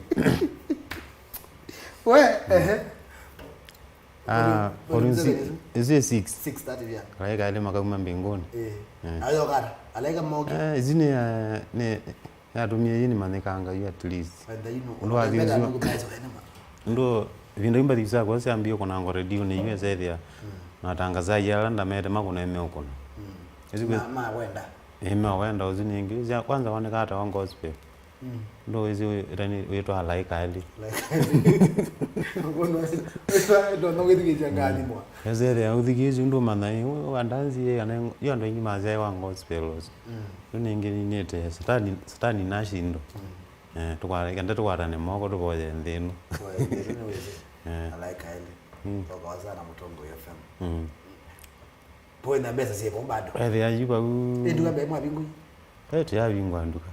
We, ehe. Ah, volume six. Ĩsu ĩ six. Six thirty, yeah. Alaika elĩ makauma mbinguni. Eh. Eh. Ayo kara. Alaika moke. Eh, isu nĩ, eh, nĩ, yatumie yini manyikanga yu at least. Ndo wathi ucio. Ndo vinda imba thisa kwa siambie kuna ngo radio ni U S A thia. Mm. Na tangazaji ala ndamete makuna ime ukuna. Mm. Ĩsu kwe- Ma, ma wenda. Ime wenda uzi ningi. Cia kwanza woneka ata wa gospel. Mm. Ndo wezi ĩtani wĩtwa Alaika Elĩ. Ndo no wĩtwa ndo no wĩthikĩsya ngathimwa. Ezethĩa ũthikĩĩsye ũndũ ũmanya ĩ, ũ- wa ndanzi ĩ, kana ĩ, ĩ andũ aingĩ masyaĩwa gospel ũsu. Mm. Yu nĩngĩ ninĩte satani, satani nashindwa. Mm. Eh, tũkware, kenda tũkwatane moko tũvoye nthĩ ĩno. Tũvoye nthĩ ĩno nĩ wĩsĩ. Eh. Alaika Elĩ. Mm. Toka wasa na Mũtongoi F M. Mm. Pwena mbesa sievo bado. Ethĩa yu vau. Ĩnduka mbee mwavingũi. Eh, tũyavingwa nduka.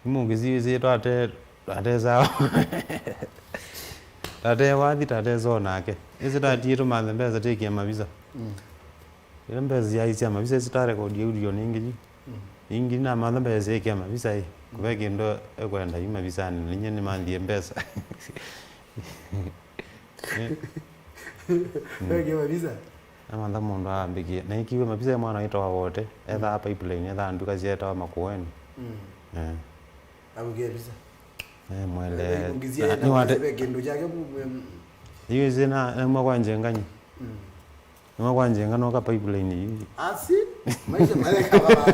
Imũngĩsiĩsĩ twate, twate sawa. Tate wathi, tate so nake. Ĩsĩ tatie tũmanthe mbesa tĩkie mavisa. Mm. Ĩla mbesa syaĩ sya mavisa ĩsĩ tarekodi audio nĩngĩ yu. Mm. Ingi namantha mbesa syaĩkĩa mavisa ĩ. Kũve kĩndũ ekwenda yu mavisanĩ, na inyie nĩmanthie mbesa. Weke mavisa. Amantha mũndũ aambĩkie. Na ikiwe mavisa mwana wĩtawa Wote. Ethaa pipeline, ethaa nduka syetawa Makueni. Mm. Eh. Abukie visa. Eh, mwele. Ngizia Na- enda nĩwate- wazebe kindu chake mu- mu- Iwe zina, nauma kwa Njenganyi. Mm. Nauma kwa Njenga noka pipeline yu. Asi? Maisha mareka baba.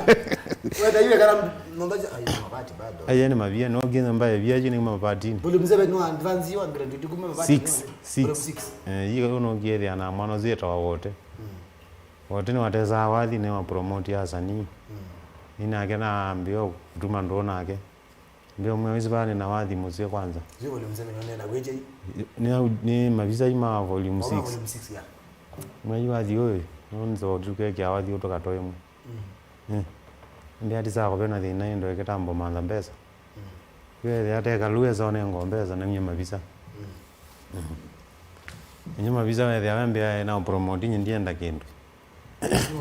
Wenda iwe kana nondaje ayo mabati bado. Aye nĩ mavia, no nginya mbae via yu nĩ mabatini. Volume seven no advance yo grade two kuma mabati. Six, no? Six. Volume six. Eh, yi no ngiethia na mwana zeta wa Wote. Mm. Wote nĩ watesaa wathi nĩ wa promote asanii. Mm. Nĩ nake naambia kutuma ndũ nake. Ndio mwe wisi bani na wathi mũsyĩ kwanza. Sio volume seven ndio na weje. Ni, ni mavisa ima volume six. Volume six ya. Mwe wathi ũyũ, nonzo tukeke wathi ũtoka toyemwe. Mm. Eh. Ndi ati saa kũvena thĩna ĩndo ĩkĩtambo mantha mbesa. Mm. Wethĩa ateka luesa onengo mbesa na nye mavisa. Mm. Nye mavisa wethĩa wembea na promote nye ndienda kĩndũ.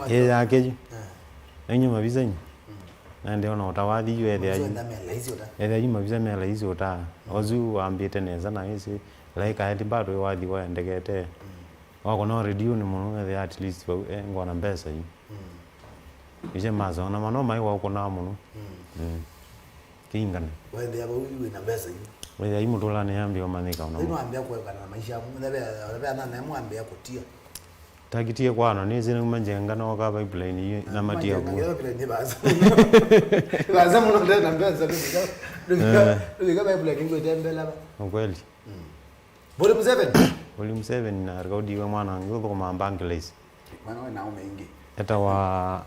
Ĩ yake yu. Eh. Na nye mavisa nye. Mm. Na ndiona ũta wathi yu wethĩa yu. Mavisa me laisi ũta. Ethĩa yu mavisa me laisi ũta. Mm. Ozu wambĩte nesa na ĩsĩ. Laika eti bado wathi waendekete. Mm. Wakona redio nĩ mũno wethĩa at least vau, eh, ngona mbesa yu. Mm. Iche masona mano mai wakona mũno. Mm. Mm. Kĩingane. Wethĩa vau wĩ na mbesa yu. Wethĩa yu mũtũlane yambia ũmanyĩka ona. Ino ambia kuekana na maisha mu na be na na mwambia kutia. Takitie kwano nĩ zina kuma Njenga no ka pipeline yu na matia ku. Pipeline basa. Basa mũno ndena mbesa ndika. Ndika pipeline ngwetembela ba. Ukweli. Mm. Volume seven. Volume seven na rekodiwe mwana wangu ũthũkũmaa Barclays. Mwana we naume ingi. Etawa,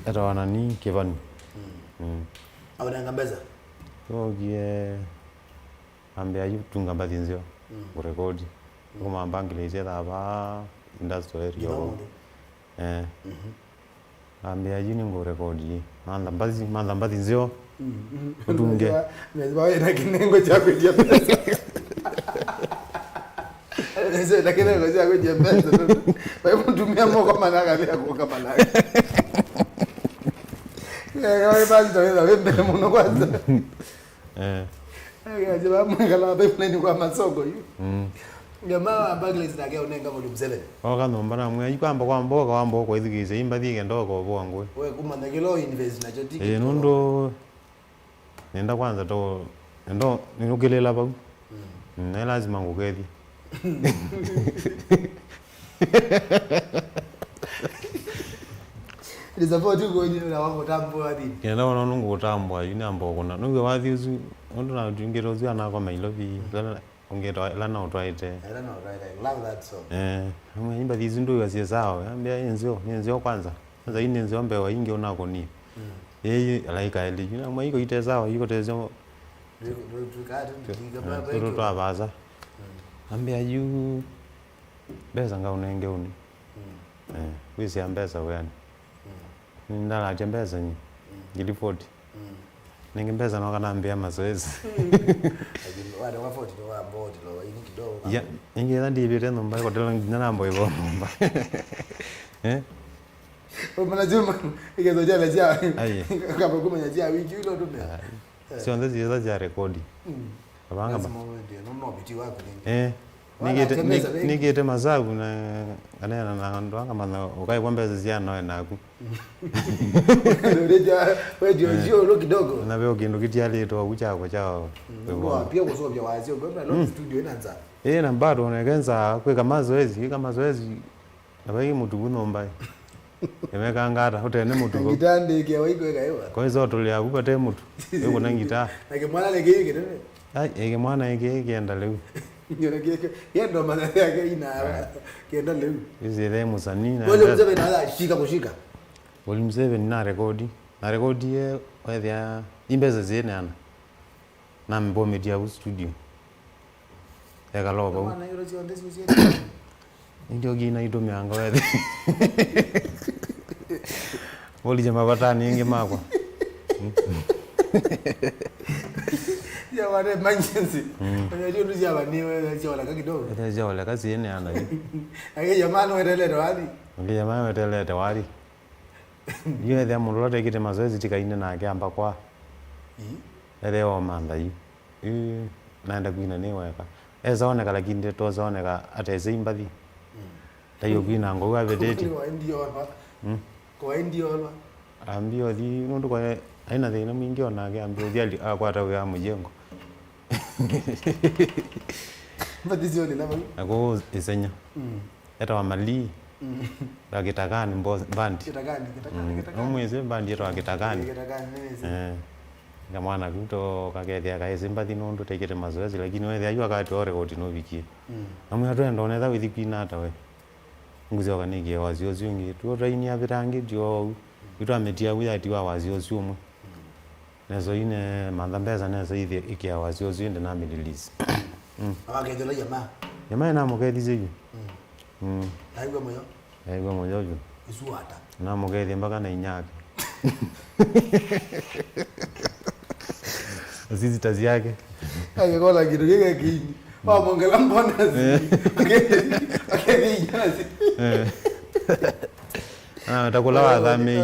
etawa nani Kĩvani. Mm. Mm. Aunenga mbesa. Twokie ambĩa yu tunga mbathi nzeo. Mm. Ngũrekodi. Mm. Kuma Barclays ethaa va industrial area. Githomo vo. Ndi. Eh. Mhm. Ambĩa yu nĩngũrekodi. Mantha mbathi, mantha mbathi nzeo. Mm, mm. Ũtunge. Mezi bawe na kinengo cha kwendia pesa. Mezi na kinengo cha kwendia pesa. Bawe mtumia moko manaka bila kuoka manaka. Eh, kama basi taweza wewe mbele muno kwanza. Eh. Eh, aje ba mwangala pipeline kwa masoko yu. Mm. Jamaa wa Barclays nake aunenga volume seven. Oka nyũmba namwĩa, "Ikwamba kwamba oka wamba ũkwĩthukĩĩsya, imbathi ĩkenda oka ũvũa ngũĩ." We kumanya kĩla ũ invest nakyo ti Eh, kĩndũ. Nũndũ nenda kwanza to, nenda nĩnũkĩlĩla vau. Mm. Nĩ lazima ngũkethye. Nĩ support ũkũnyi na wa mũtambo wa thĩnĩ. Kenda wona ũndũ ngũtambwa, yu namba ũkũna. Nũw'e wathi ũsu, ũndũ na ũtwingĩte ũsu anakoma Nairobi, ĩla ũngĩtawa, ĩla naũtwaĩte. Ĩla naũtwaĩte. I love that song. Eh, amwe imba thisu ndũiwa syĩ sawa. Ambia, "Nĩ nzeo, nĩ nzeo kwanza. Kwanza hii nĩ nzeo mbewa ingĩ ũnakonie." Mm. Yeye alaika eliju. Na mwa iko ite sawa, iko tezo. Ndio, ndio, tukaa tu, tukiga baba, eh, iko. Twa baza. Mm. Ambia, "Yu mbesa ngaũnenge ũnĩ." Mm. Eh, wĩsĩa mbesa weani. Mm. Nĩndalaatya mbesa nyie. Mm. Ngili forty. Mm. Nenge mbesa noka nambĩa mazoezi. Mm. Lakini wale wa forty ndio wa mboti lo, ini kidogo. Ya, ingi ĩla ndivĩte nyũmba, ikotela nginya nambo ivo nyũmba. Eh? Umana juma, igezo jana ja. Aye. Kama kumanya ja wiki ilo tume. Ah. Eh. Sio ndio zile za rekodi. Mm. Abanga ba. Lazima uende, no, no, biti wako nenge. Eh. Nĩkĩte, nĩkĩte masavu na kanena na andũ anga matha ũkaĩvwa mbesa sya noe naku. Wedio sio ulo kidogo. Na veo kĩndũ kĩtialĩtwe ũu kyakwa kya. Pia kusovya wasio ngombe lo studio ina nza. Eh, na bado oneke nza kwĩka mazoezi, kwĩka mazoezi. Na vai mũtu vu nyũmba. Emekanga ata ũtene mũtu vau. Ngitandĩke waikweka ewa. Kwa hizo tũlĩa vu vate mũtu. Ĩkũna ngita. Na kĩmwana nĩ kĩĩ kĩnene. Ai, ĩkĩ mwana ĩkĩ kĩenda lĩu. Ngĩona kĩke, yendo mathathi yake inara, kĩenda lĩu. Izi ĩthe mũsanii na. Wale mzee na shika kushika. Wali mzee na rekodi. Na rekodi ye wethia imbesa zine ana. Na mbometia u studio. Ekala o vau. Mwana yũrũ syonthe siusiete. Ndio kina itũmĩanga wethe. Volija mavatani ĩngĩ makwa. Ya wale emergency. Mm. Ndio ndio ya wani wewe sio la kidogo. Ete sio la kasi ene ana. Ake jamaa no wetelete wathi. Ake jamaa wetelete wathi. Yu ethĩa mũndũ ũla ũtekĩte mazoezi tikaine nake amba kwa. Ii. Ethĩa omantha yu. Yu naenda kwina nĩ weka. Esa oneka lakini ndetosa oneka atese imbathi. Mm. Taiyo kwina ngou avetete. Kwa ndiolwa. Mm. Kwa ndiolwa. Ambia ũthi nũndũ kwa aina thĩna mwingĩ onake ambia ũthi ali akwata wĩa mũjengo. Mbathi sio ni lama. Ako isenya. Mm. Etawa Malii. Mm. Wa Kitakani mbo-, bandi. Kitakani, Kitakani, mm, Kitakani. Nomwĩsĩ bandi etawa Kitakani. Kitakani, nĩnĩsĩ. Eh. Kamwana kau to kakethĩa kaĩsĩ mbathi nũndũ tekĩte mazoezi, lakini wethĩa yu akati o rekodi novikie. Mm. Namwĩa twenda onetha wĩthi kwina ata we. Ngũsyoka nĩkie wasyo ũsu ũngĩ. Tuo twainia vitangĩtio ou. Yu twamĩtia u yatiwa wasyo ũsu ũmwe. Mm. Neso ine mantha mbesa neso ithi ikia wasyo ũsu ĩndĩ namĩlilisi. Mm. Awakethela jamaa. Jamaa namũkethisye yu. Mm. Mm. Aigua mũyo. Aigua mũyo yu. Isu ata. Namũkethie mpaka na inyake. Assisters yake. Agĩkola kĩndũ kĩke kĩini. Wamongela mbonasi. Eh. Akethie inyasi. Eh. Ah, takula wathamĩi.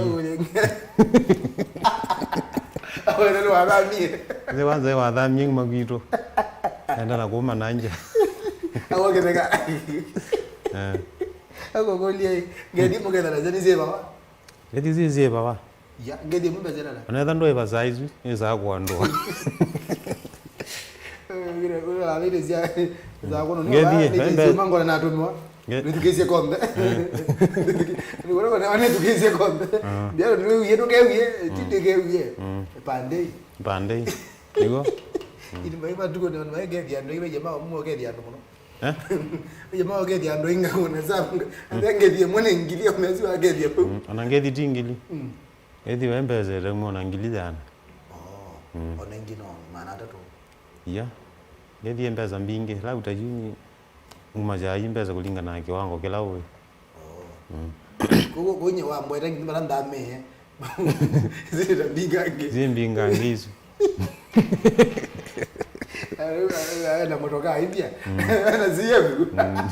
Awele wathamie. Nĩ wanza wathamie kuma kwitũ. Enda na kuma na nja. Awaketheka. Eh. Akokolia ngethi mũkethana zeni zĩvawa. Ngethi zi zĩvawa. Ya, ngethi mũmbe zĩlala. Onetha ndũĩva saa isu, nĩ saa kũandũa. Ngethie, mangona natũmwa. Nĩtukĩsye konthe. Nĩtukĩsye konthe. Ndiano nĩwĩwie ndũkewie, tindĩkewie. Pandei. Pandei. Nĩguo. Ini mai matuko nĩ maĩ ngethi andũ iwe jamaa mwa ngethi andũ mũno. Eh? Jamaa ngethi andũ inga kuna sabu. Ate ngethi mwana ngili ya mezi wa ngethi. Mm, ona ngethi ti ngili. Mm. Ngethi we mbesa ĩtaumwa ona ngili yana. Oh. Mm. Ona ingi no maana atatũ. Iya. Ngethi mbesa mbingĩ. Lau ta yu nguma ja yu mbesa kũlingana na kiwango kĩla ũĩ. Oh. Mm. Koguo kũnye wambweta nginya mara ndamee. Zita mbingangĩ. Zi mbingangĩ isu. Na motoka ipya. Mm. Na ziyevu. Mm.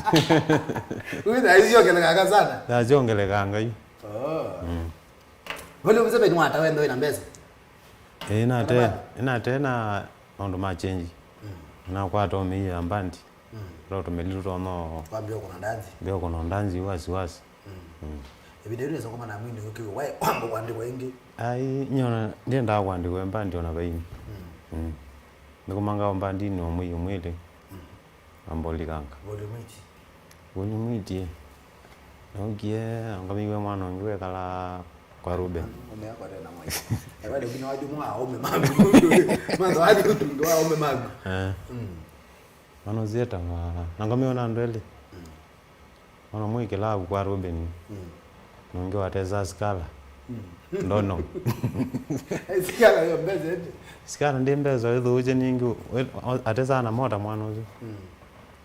Uyu na icio kele kaka sana. Na ziongelekanga yu. Oh. Mm. Vale mzee ni wata wendo ina mbesa. Eh, nate, nate na maũndũ ma change. Mm. Na kwata ũmĩie ya mbandi. Mm. Ro tũmĩli tũtono. Wambia ũkũna ndanzi. Mbia ũkũna ndanzi wasi wasi. Mm. Mm. Ĩvinda yĩu nĩsa kũmana mwini ũkĩw'a waĩ kwamba kũandĩkwa ĩngĩ. Ai, nyona ndiendaa kũandĩkwa mbandi ona vaini. Mm. Mm. Nĩkũmanga mbandini o mwei ũmwe ĩlĩ. Mm. Ambolikanga. Volume eight. Volume eight, ĩ. Naukie, ngamĩiwe mwana ũngĩ wekala kwa Ruben. Mume wako tena mwaisi. Ewale kina waju mwa aume magu. Mwanzo waju tundu wa aume magu. Eh. Mm. Mwana ũcio etawa, na ngamĩona andũ elĩ. Mm. Mwana ũmwe wĩkĩlaa kwa Ruben. Mm. Na ũngĩ watesaa sikala. Mm. Ndono. Sikala yo mbesa ĩndĩ. Sikala ndĩ mbesa, wĩthũũkye ningĩ, we-, o-, atesaa na mota mwana ũcio. Mm.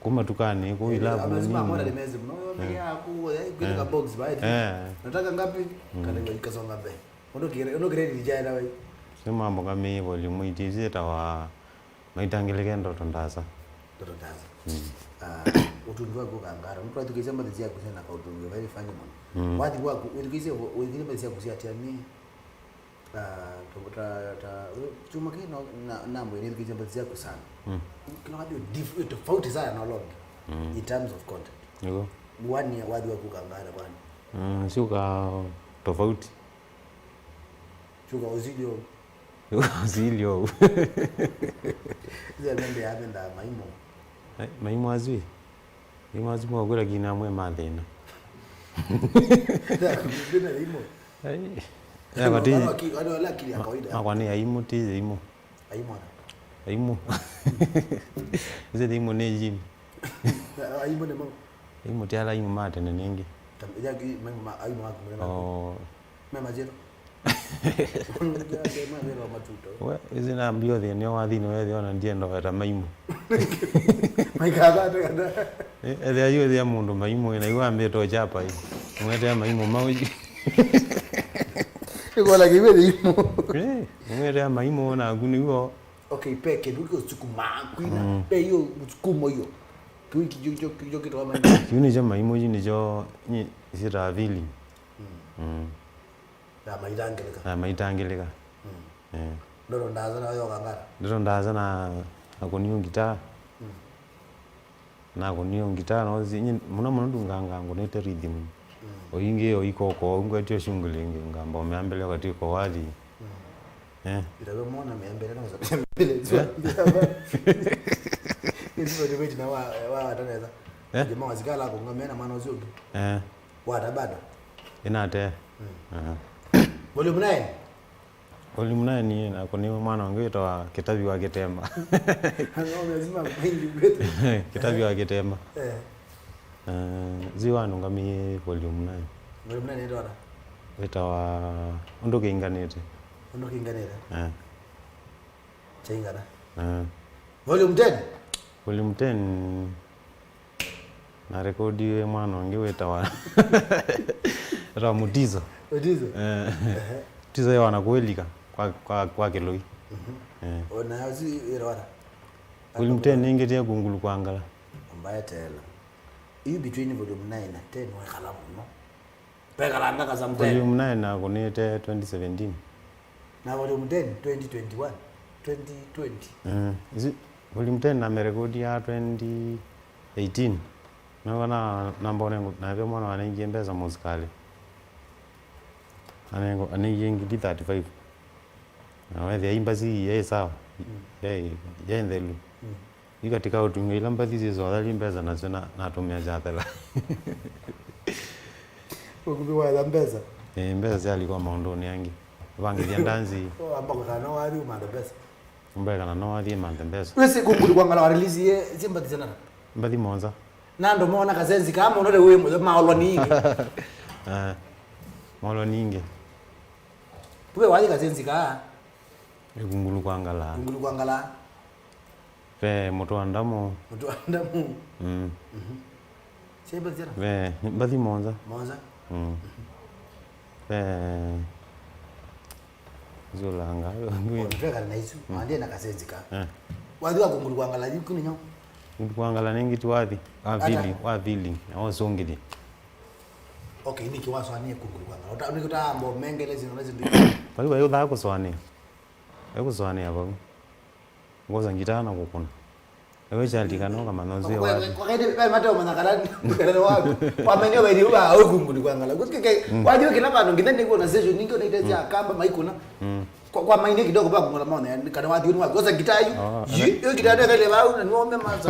Kuma tukanĩ, kũu ilavu amazima nini. Mota ni mezi, no, yo, eh, ya ku, ya, eh, ka box, right? Eh. Nataka ngapi? Mm. Kana ikasonga mbele. Undo kire, undo kire ni jaya nawe. Sio mambo kama hivyo, limwiti zitawa Maitangĩlĩke ndoto ndasa. Ndoto ndasa. Mm. Ah, ũtungi waku ũkangara. Mtu athukĩĩsya mbathi syaku syĩ na kaũtungi very funny mũno. Mm. Wathi waku, ũthukĩĩsye, ũthukĩĩsye mbathi syaku sya tiani. Ah, ta, ta, ta, kyuma kĩĩ no, na, nambo nĩthukĩĩsye mbathi syaku sana. Mm. Kĩla wakati diff-, tofauti sana na ũlongi. Mm. In terms of content. Nĩguo. Wani wathi waku ũkangara kwani. Mm, syũka tofauti. Syũka ũsilio. Silio. Ndio nende yapenda maimo. Ai, maimo asu ĩ. Maimo asu mwakwĩra kina amwe ma thĩna. Ndio maimo. Ai. Ya, but wale waki-, wale, wale akili ya kawaida. Makwa nĩ aimu ti aimu. Aimu ana. Aimu. Ise aimu nĩ jini. Aimu nĩ mau. Aimu ti ala aimu ma tene ningĩ. Tam-, ya ki, maimo ma, aimu ma kumulana. Oh. Me majero. We, ĩsi nambia ũthĩnĩ wa thĩnĩ wethĩa ona ndienda weta maimũ. Maikatha ate kana. Eh, ethĩa yu ethĩa mũndũ maimũ, na yu ambĩte ũchapa yu. Mwĩtea maimũ mau yu. Ĩkola kĩwĩ thĩimũ. Eh, mwĩtea maimũ naku nĩguo. Okay, pe kĩndũ kĩũsukumaa kwina. Mm. Pe hiyo msukumo hiyo. Kĩu kĩkyo kĩtwa maimũ. Kĩu nĩkyo maimũ, kĩu nĩkyo nyi-, syĩtaa feeling. Mm. Mm. Ya maitangĩlĩka. Ya maitangĩlĩka. Mm. Eh. Ndoto ndaza na yoka ngara. Ndoto ndaza na, na kũnio ngitaa. Mm. Na kũnio ngitaa, no si-, nyi-, mũno mũno ndunganga ngũnĩte rhythm. Mm. O ingĩ o ikoko, ngwetio shughuli ingĩ, ngamba ũmeambĩlĩa katika wathi. Mm. Eh. Itawe mwana meambĩlĩa, no sa meambĩlĩa. Eh? Ndio ndio na wa, wa, wa taneza. Eh? Jamaa wasikala kũng'amena mwana ũcio ũngĩ. Eh. Wata bado? Inate. Mm. Aha. Volume nine. Volume nine nako nĩ mwana ũngĩ wĩtawa Kĩtavi wa Kĩtema. Ano lazima kwingi kwetu. Kĩtavi wa Kĩtema. Eh. Eh, zi wanũngamie volume nine. Volume nine ĩtawa? Wĩtawa Ũndũ Kĩinganĩte. Ũndũ Kĩinganĩte. Eh. Chaingana. Eh. Volume ten? Volume ten na rekodi wĩ mwana ũngĩ wĩtawa, wĩtawa Mutiso. Mutiso? Eh. Ehe. Mutiso yawana kuelika kwa, kwa, kwa Kiloi. Mhm. Eh. Ona azi ĩrawana. Volume ten nĩngĩtie Kungulu kwa Ngala. Ambaye tela. Yu between volume nine na ten wekala mũno. Pekalanga ka sometime. Volume nine nakũnĩte twenty seventeen. Na volume ten, twenty twenty-one, twenty twenty. Mm. Isi, volume ten namerekodi ya twenty eighteen. Nĩw'o na, nambone ngu-, nave mwana wanengie mbesa mũsikalĩ. Anengo, anengie ngili thirty-five. Na wethĩa imbazi yĩ sawa. Mm. Yĩ, yĩ nthelu. Mm. Yu katika ũtungĩ ila mbathi syĩsothali mbesa nasyo na, natũmĩa syathela. Ũkuvĩ waetha mbesa? Ĩĩ, mbesa syalikwa maũndũnĩ angĩ. Vangĩthya ndanzi. Wamba kũkana wathi ũmanthe mbesa. Mbekana no wathi manthe mbesa. Wĩsĩ Kungulu kwa Ngala wa release ye, sye mbathi syanana? Mbathi mũonza. Na andũ moona kasenzi kaa mũno rĩu wĩ mũyo maolwa ningĩ. Eh, maolwa ningĩ. Tuwe wathi kasenzi kaa. Ĩ Kungulu kwa Ngala. Kungulu kwa Ngala. Ve Mũtũ wa Ndamu. Mũtũ wa Ndamu. Mm. Mhm. Syaimba nzĩra? Ve, mbathi mũonza. Mũonza? Mm. Mhm. Ve, nzulanga. Onatwekana na isu, mm, mandie na kasenzi ka. Eh. Wathi wa Kungulu kwa Ngala, yu kuni nyau? Kungulu kwa Ngala nĩngĩ ti wathi. Wa vili, wa vili. Na osungili. Okay, nĩkĩ waswanie Kungulu kwa Ngala? Uta-, nĩkĩ utaambo mengele zino na zindu. Kwa hiyo, uthaa kuswanie. Ekusũanĩa vau. Ngwosa ngitaa na kũkũna. Ewe Charlie kana ũkamanya ũseo waku. Kwa kaide, kwa mata ũmanya kana, kana nĩ waku. Wamenya ũvaithi ũva au Kungulu kwa Ngala. Kũsikike, mm, wathi kila vandu nginya nĩkuona session nyingĩ ũnaitethya, mm, Akamba maikũna. Mm. Kwa, kwa maine kidogo va kũng'ola maona, yani, kana wathi nĩ waku. Ngwosa ngitaa yu. Oh, yi, yo ngitaa ndio kale vau na nĩwome masa.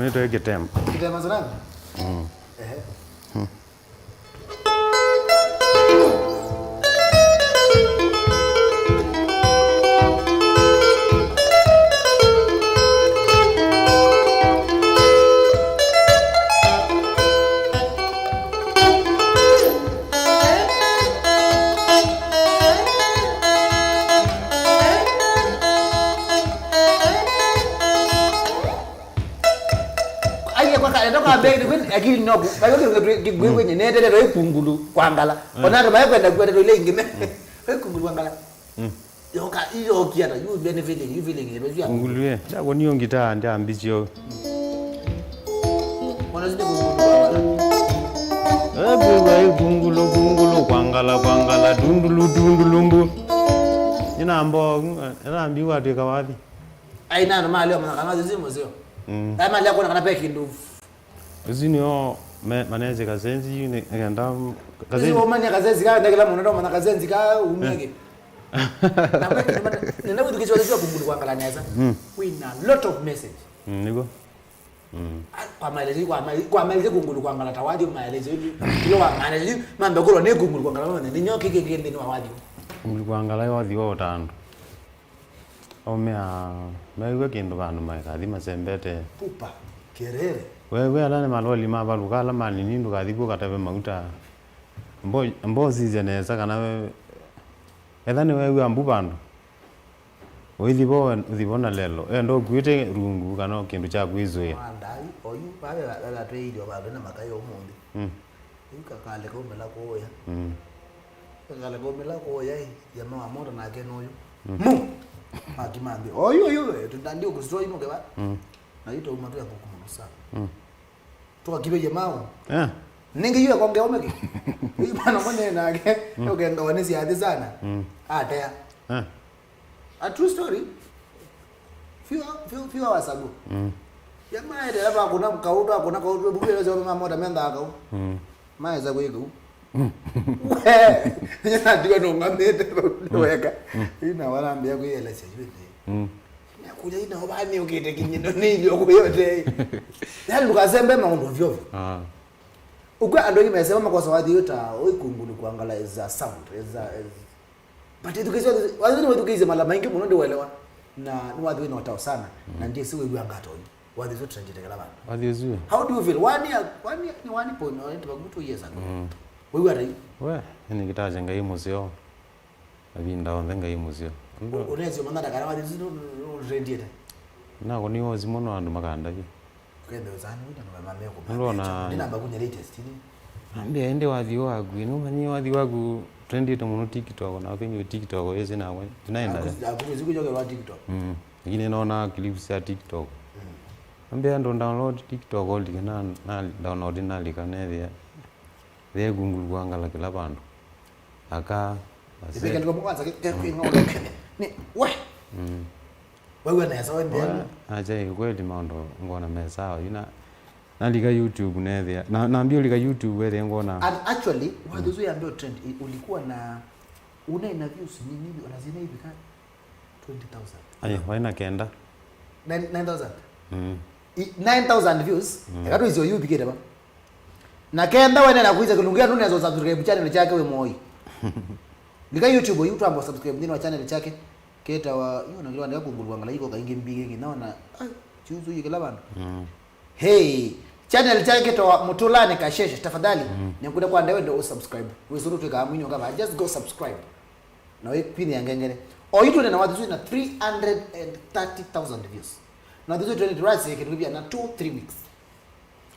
nĩtwĩ kĩtema. Kĩtema Tsunami? Mm. Ehe. Aiye kwa kale, ndoka mbele, lakini no, kwa hiyo ndio ndio ndio ndio ndio ndio ndio kungulu kwangala. Ona ndo mayo kwenda kwa ndio ile ingine. Kwa kungulu kwangala. Mm. Yoka iyo kiata, you been feeling, you feeling it. Kungulu ye. Ndio ni ngitaa ndio ambisio. Ona zile kungulu kwangala. Ebe wa kungulu kungulu kwangala kwangala dundulu dundulumbu. Ina mbo, ina mbiwa twika wapi? Ai, nano mali wa mwana kana zizi muzio. Mm. Ai, mali ya kuona kana pe kindu. Isu nĩo me-, manenze kazenzi yu nĩ-, nĩkenda kazenzi. Isu umanya kazenzi ka, nĩ kĩla mũndũ ndomanya kazenzi ka umĩke. Na kwa kĩndũ mata, nenda kwĩthukĩsya wazio kungulu kwangala nesa. Mm. Wina lot of message. Mm, nĩguo. Mm. Ah, kwa maelezo, kwa ma-, kwa maelezo kungulu kwangala ta wathi maelezo yu, kilo wa maelezo yu, mambe kũlwa nĩ kungulu kwangala, nĩ nyo kĩkĩ kĩndĩ nĩ wa wathi. Kungulu kwangala yo wathi wa ũtando. Aumĩa mew'a kĩndũ vandũ maikathi masembete. Pupa, kelele. Weew'a ala nĩ maloli mavalũka ala manini, ndũkathi kw'o katave mauta. Mbo, mbo ũsisye nesa kana we, etha nĩweew'a mbu vandũ. Ũithi vo, ũthi vo na lelo. Enda ũkuĩte rungu kana kĩndũ kya kwĩsũĩa. Mandai, oyu, vave, vave, vave, vandũ na makai ũmũnthĩ. Mm. Yu kakaleka umĩla kũũya. Mm. Kakaleka umĩla kũũya ĩ, yama wa moto nake nũyũ. Mm. Mu! Makima nthĩ. Oyu, oyu, eh, tũtandi ũkũsitwa ino keva. Mm. Na yu twauma twĩ athũku mũno sana. Mm. Twakive yama o. Eh. Ningi yu ekongea umeke. Yu mwana mwenye nake, mm, ũkengawa nĩ siathi sana. Mm. Atea. Eh. A true story. Few, few, few hours ago. Mm. Yamaete hapa kuna kaũ, twa kuna kaũ, twa buku ile sio mama moja menda kaũ. Mm. Maeza kwa kaũ. Mm. Ndio no ngamete weka. Mm. Ina wala ambia kwa ile sio yote. Mm. Na kuja ina wani ukite kinyendo ni ile kwa yote. Yaani ukazembe maundu vyovyo. Ah. Ukwe ando imesema makosa wathi uta, oi kungulu kwangala is a sound, is a, is But ithukĩĩsye, wathi nĩwĩthukĩĩsye mala maingĩ mũno ndĩwelewa. Na nĩwathi wĩna ũtao sana. Mm. Na ndyĩsĩ wĩw'anga ata ũyu. Wathi ũsu trendete kĩla vandũ. Wathi ũsu. How do you feel? One year, one year, ni one point, one point two years ago. Mm. Wĩw'a ata yu? We, nĩ kĩtasya Ngai mũseo. Mavinda onthe Ngai mũseo. Ũnesi ũmanya ndakana wathi ũsu nũ-, nũ-, nũtrendete. Nako nĩ osi mũno andũ makandavya. Ũkethĩa ũsani wĩna nũmema mekũmanya. Ndona. Ndinamba kunya latest ini. Ambia ende wathi waku, ĩno manyi wathi waku trendite mũno TikTok, na ũkĩnywa TikTok wĩsĩ nakwa. Ndinaenda. Aku-, akuzi kujoke wa TikTok. Mm. Lakini naona clips ya TikTok. Mm. Ambia ndo download TikTok, olike na, na download nalika nethia. Thie Google kwangala kila vandu. Aka, ase. Itheke ndiko mwanza ke, ke, ke, ng'ombe. Ni, we. Mm. Wewe nesa, we mbia. Acha, kweli maũndũ ngona me sawa. Yu na, nalika YouTube nethia. Na, nambia ulika YouTube wethia ngona. And actually, wathi ũsu yambia trend, i-, ulikuwa na, una ina views ni nini, ona zina hivi ka twenty thousand. Aye, waina kenda. Nine, nine thousand? Mm. I, nine thousand views. Mm. Eka tu icio yu bikite ba. Na kenda wene na kuiza kilungu ya nuneza subscribe channel chake we moi. Lika YouTube yu twamba subscribe nthĩnĩ wa channel chake. Ketawa, yu na kĩlwa ndeka kungulwa ngala iko kaingi mbige ngina ona. Ai, chuzu yikila bandu. Mm. Hey, channel chake ketawa Mutulani Kasheshe, tafadhali. Mm. Nikuda kwa ndewe ndo subscribe. Wizuru twika mwinyo kama, just go subscribe. Na wĩkwinyĩa ngengere. Oyu tũnena wathi ũsu na three hundred and thirty thousand views. Na wathi ũsu twenty twenty-one kĩndũ kĩvia na two, three weeks.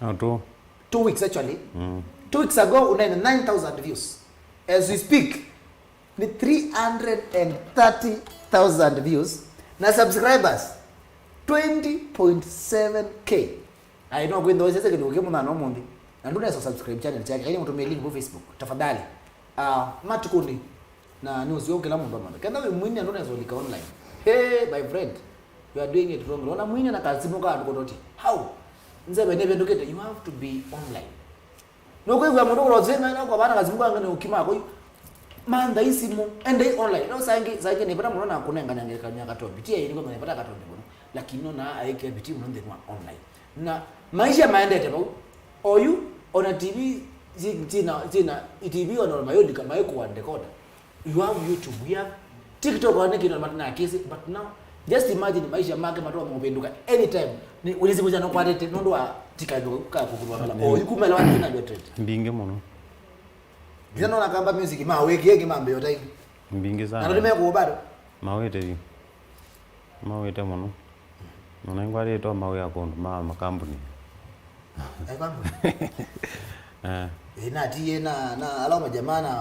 Atũ. Two weeks actually. Mm. Two weeks ago ũnaina nine thousand views. As we speak, ni three hundred and thirty thousand views na subscribers twenty point seven K. Ai no kwĩntha ũsese kĩndũ kĩmwe mũthana ũmũnthĩ. Na ndũnesa subscribe channel chake. Kaini mũtũmĩe link kwa Facebook. Tafadhali. Ah, matukuni. Na nĩ ũsio kĩla mũndũ amantha. Kenda wĩ mwini andũ nesa ulika online. Hey, my friend. You are doing it wrong. Ona mwini na kasimũ ka andũ kototi. How? Nzeve nĩ vendukite. You have to be online. Nũkwĩw'a mũndũ kũrosĩ mena kwa vana kasimũ kange nĩ ũkima kũyu. Mantha isimũ. Ende online. No sangi sangi nĩ vata mũno na kũnengana ngekanya katombi. Tia ili kwa vata katombi mũno. Lakini no na aike biti mũno nthĩnĩ wa online. Na maisha maendete vau. Oyu ona T V tina tina T V ona mayolika maikuwa decoder. You have YouTube, you have TikTok, ona kĩndũ matina kĩsĩ, but now just imagine maisha make matoa mobinduka anytime. Ni ulisi kuja no kwatete nundu wa tikayo ka kukulwa kala. Oyu kumela wa kina yo trend. Mbingi mũno. Ndio naona kamba music ma wiki yake mambe yotai. Mbingi sana. Na ndio meko bado. Mawete yu. Mawĩte mũno. Ona nĩngwatĩtwe mawĩa kũndũ ma makambuni. Eh. Ĩĩ, natiie na na ala majamaa na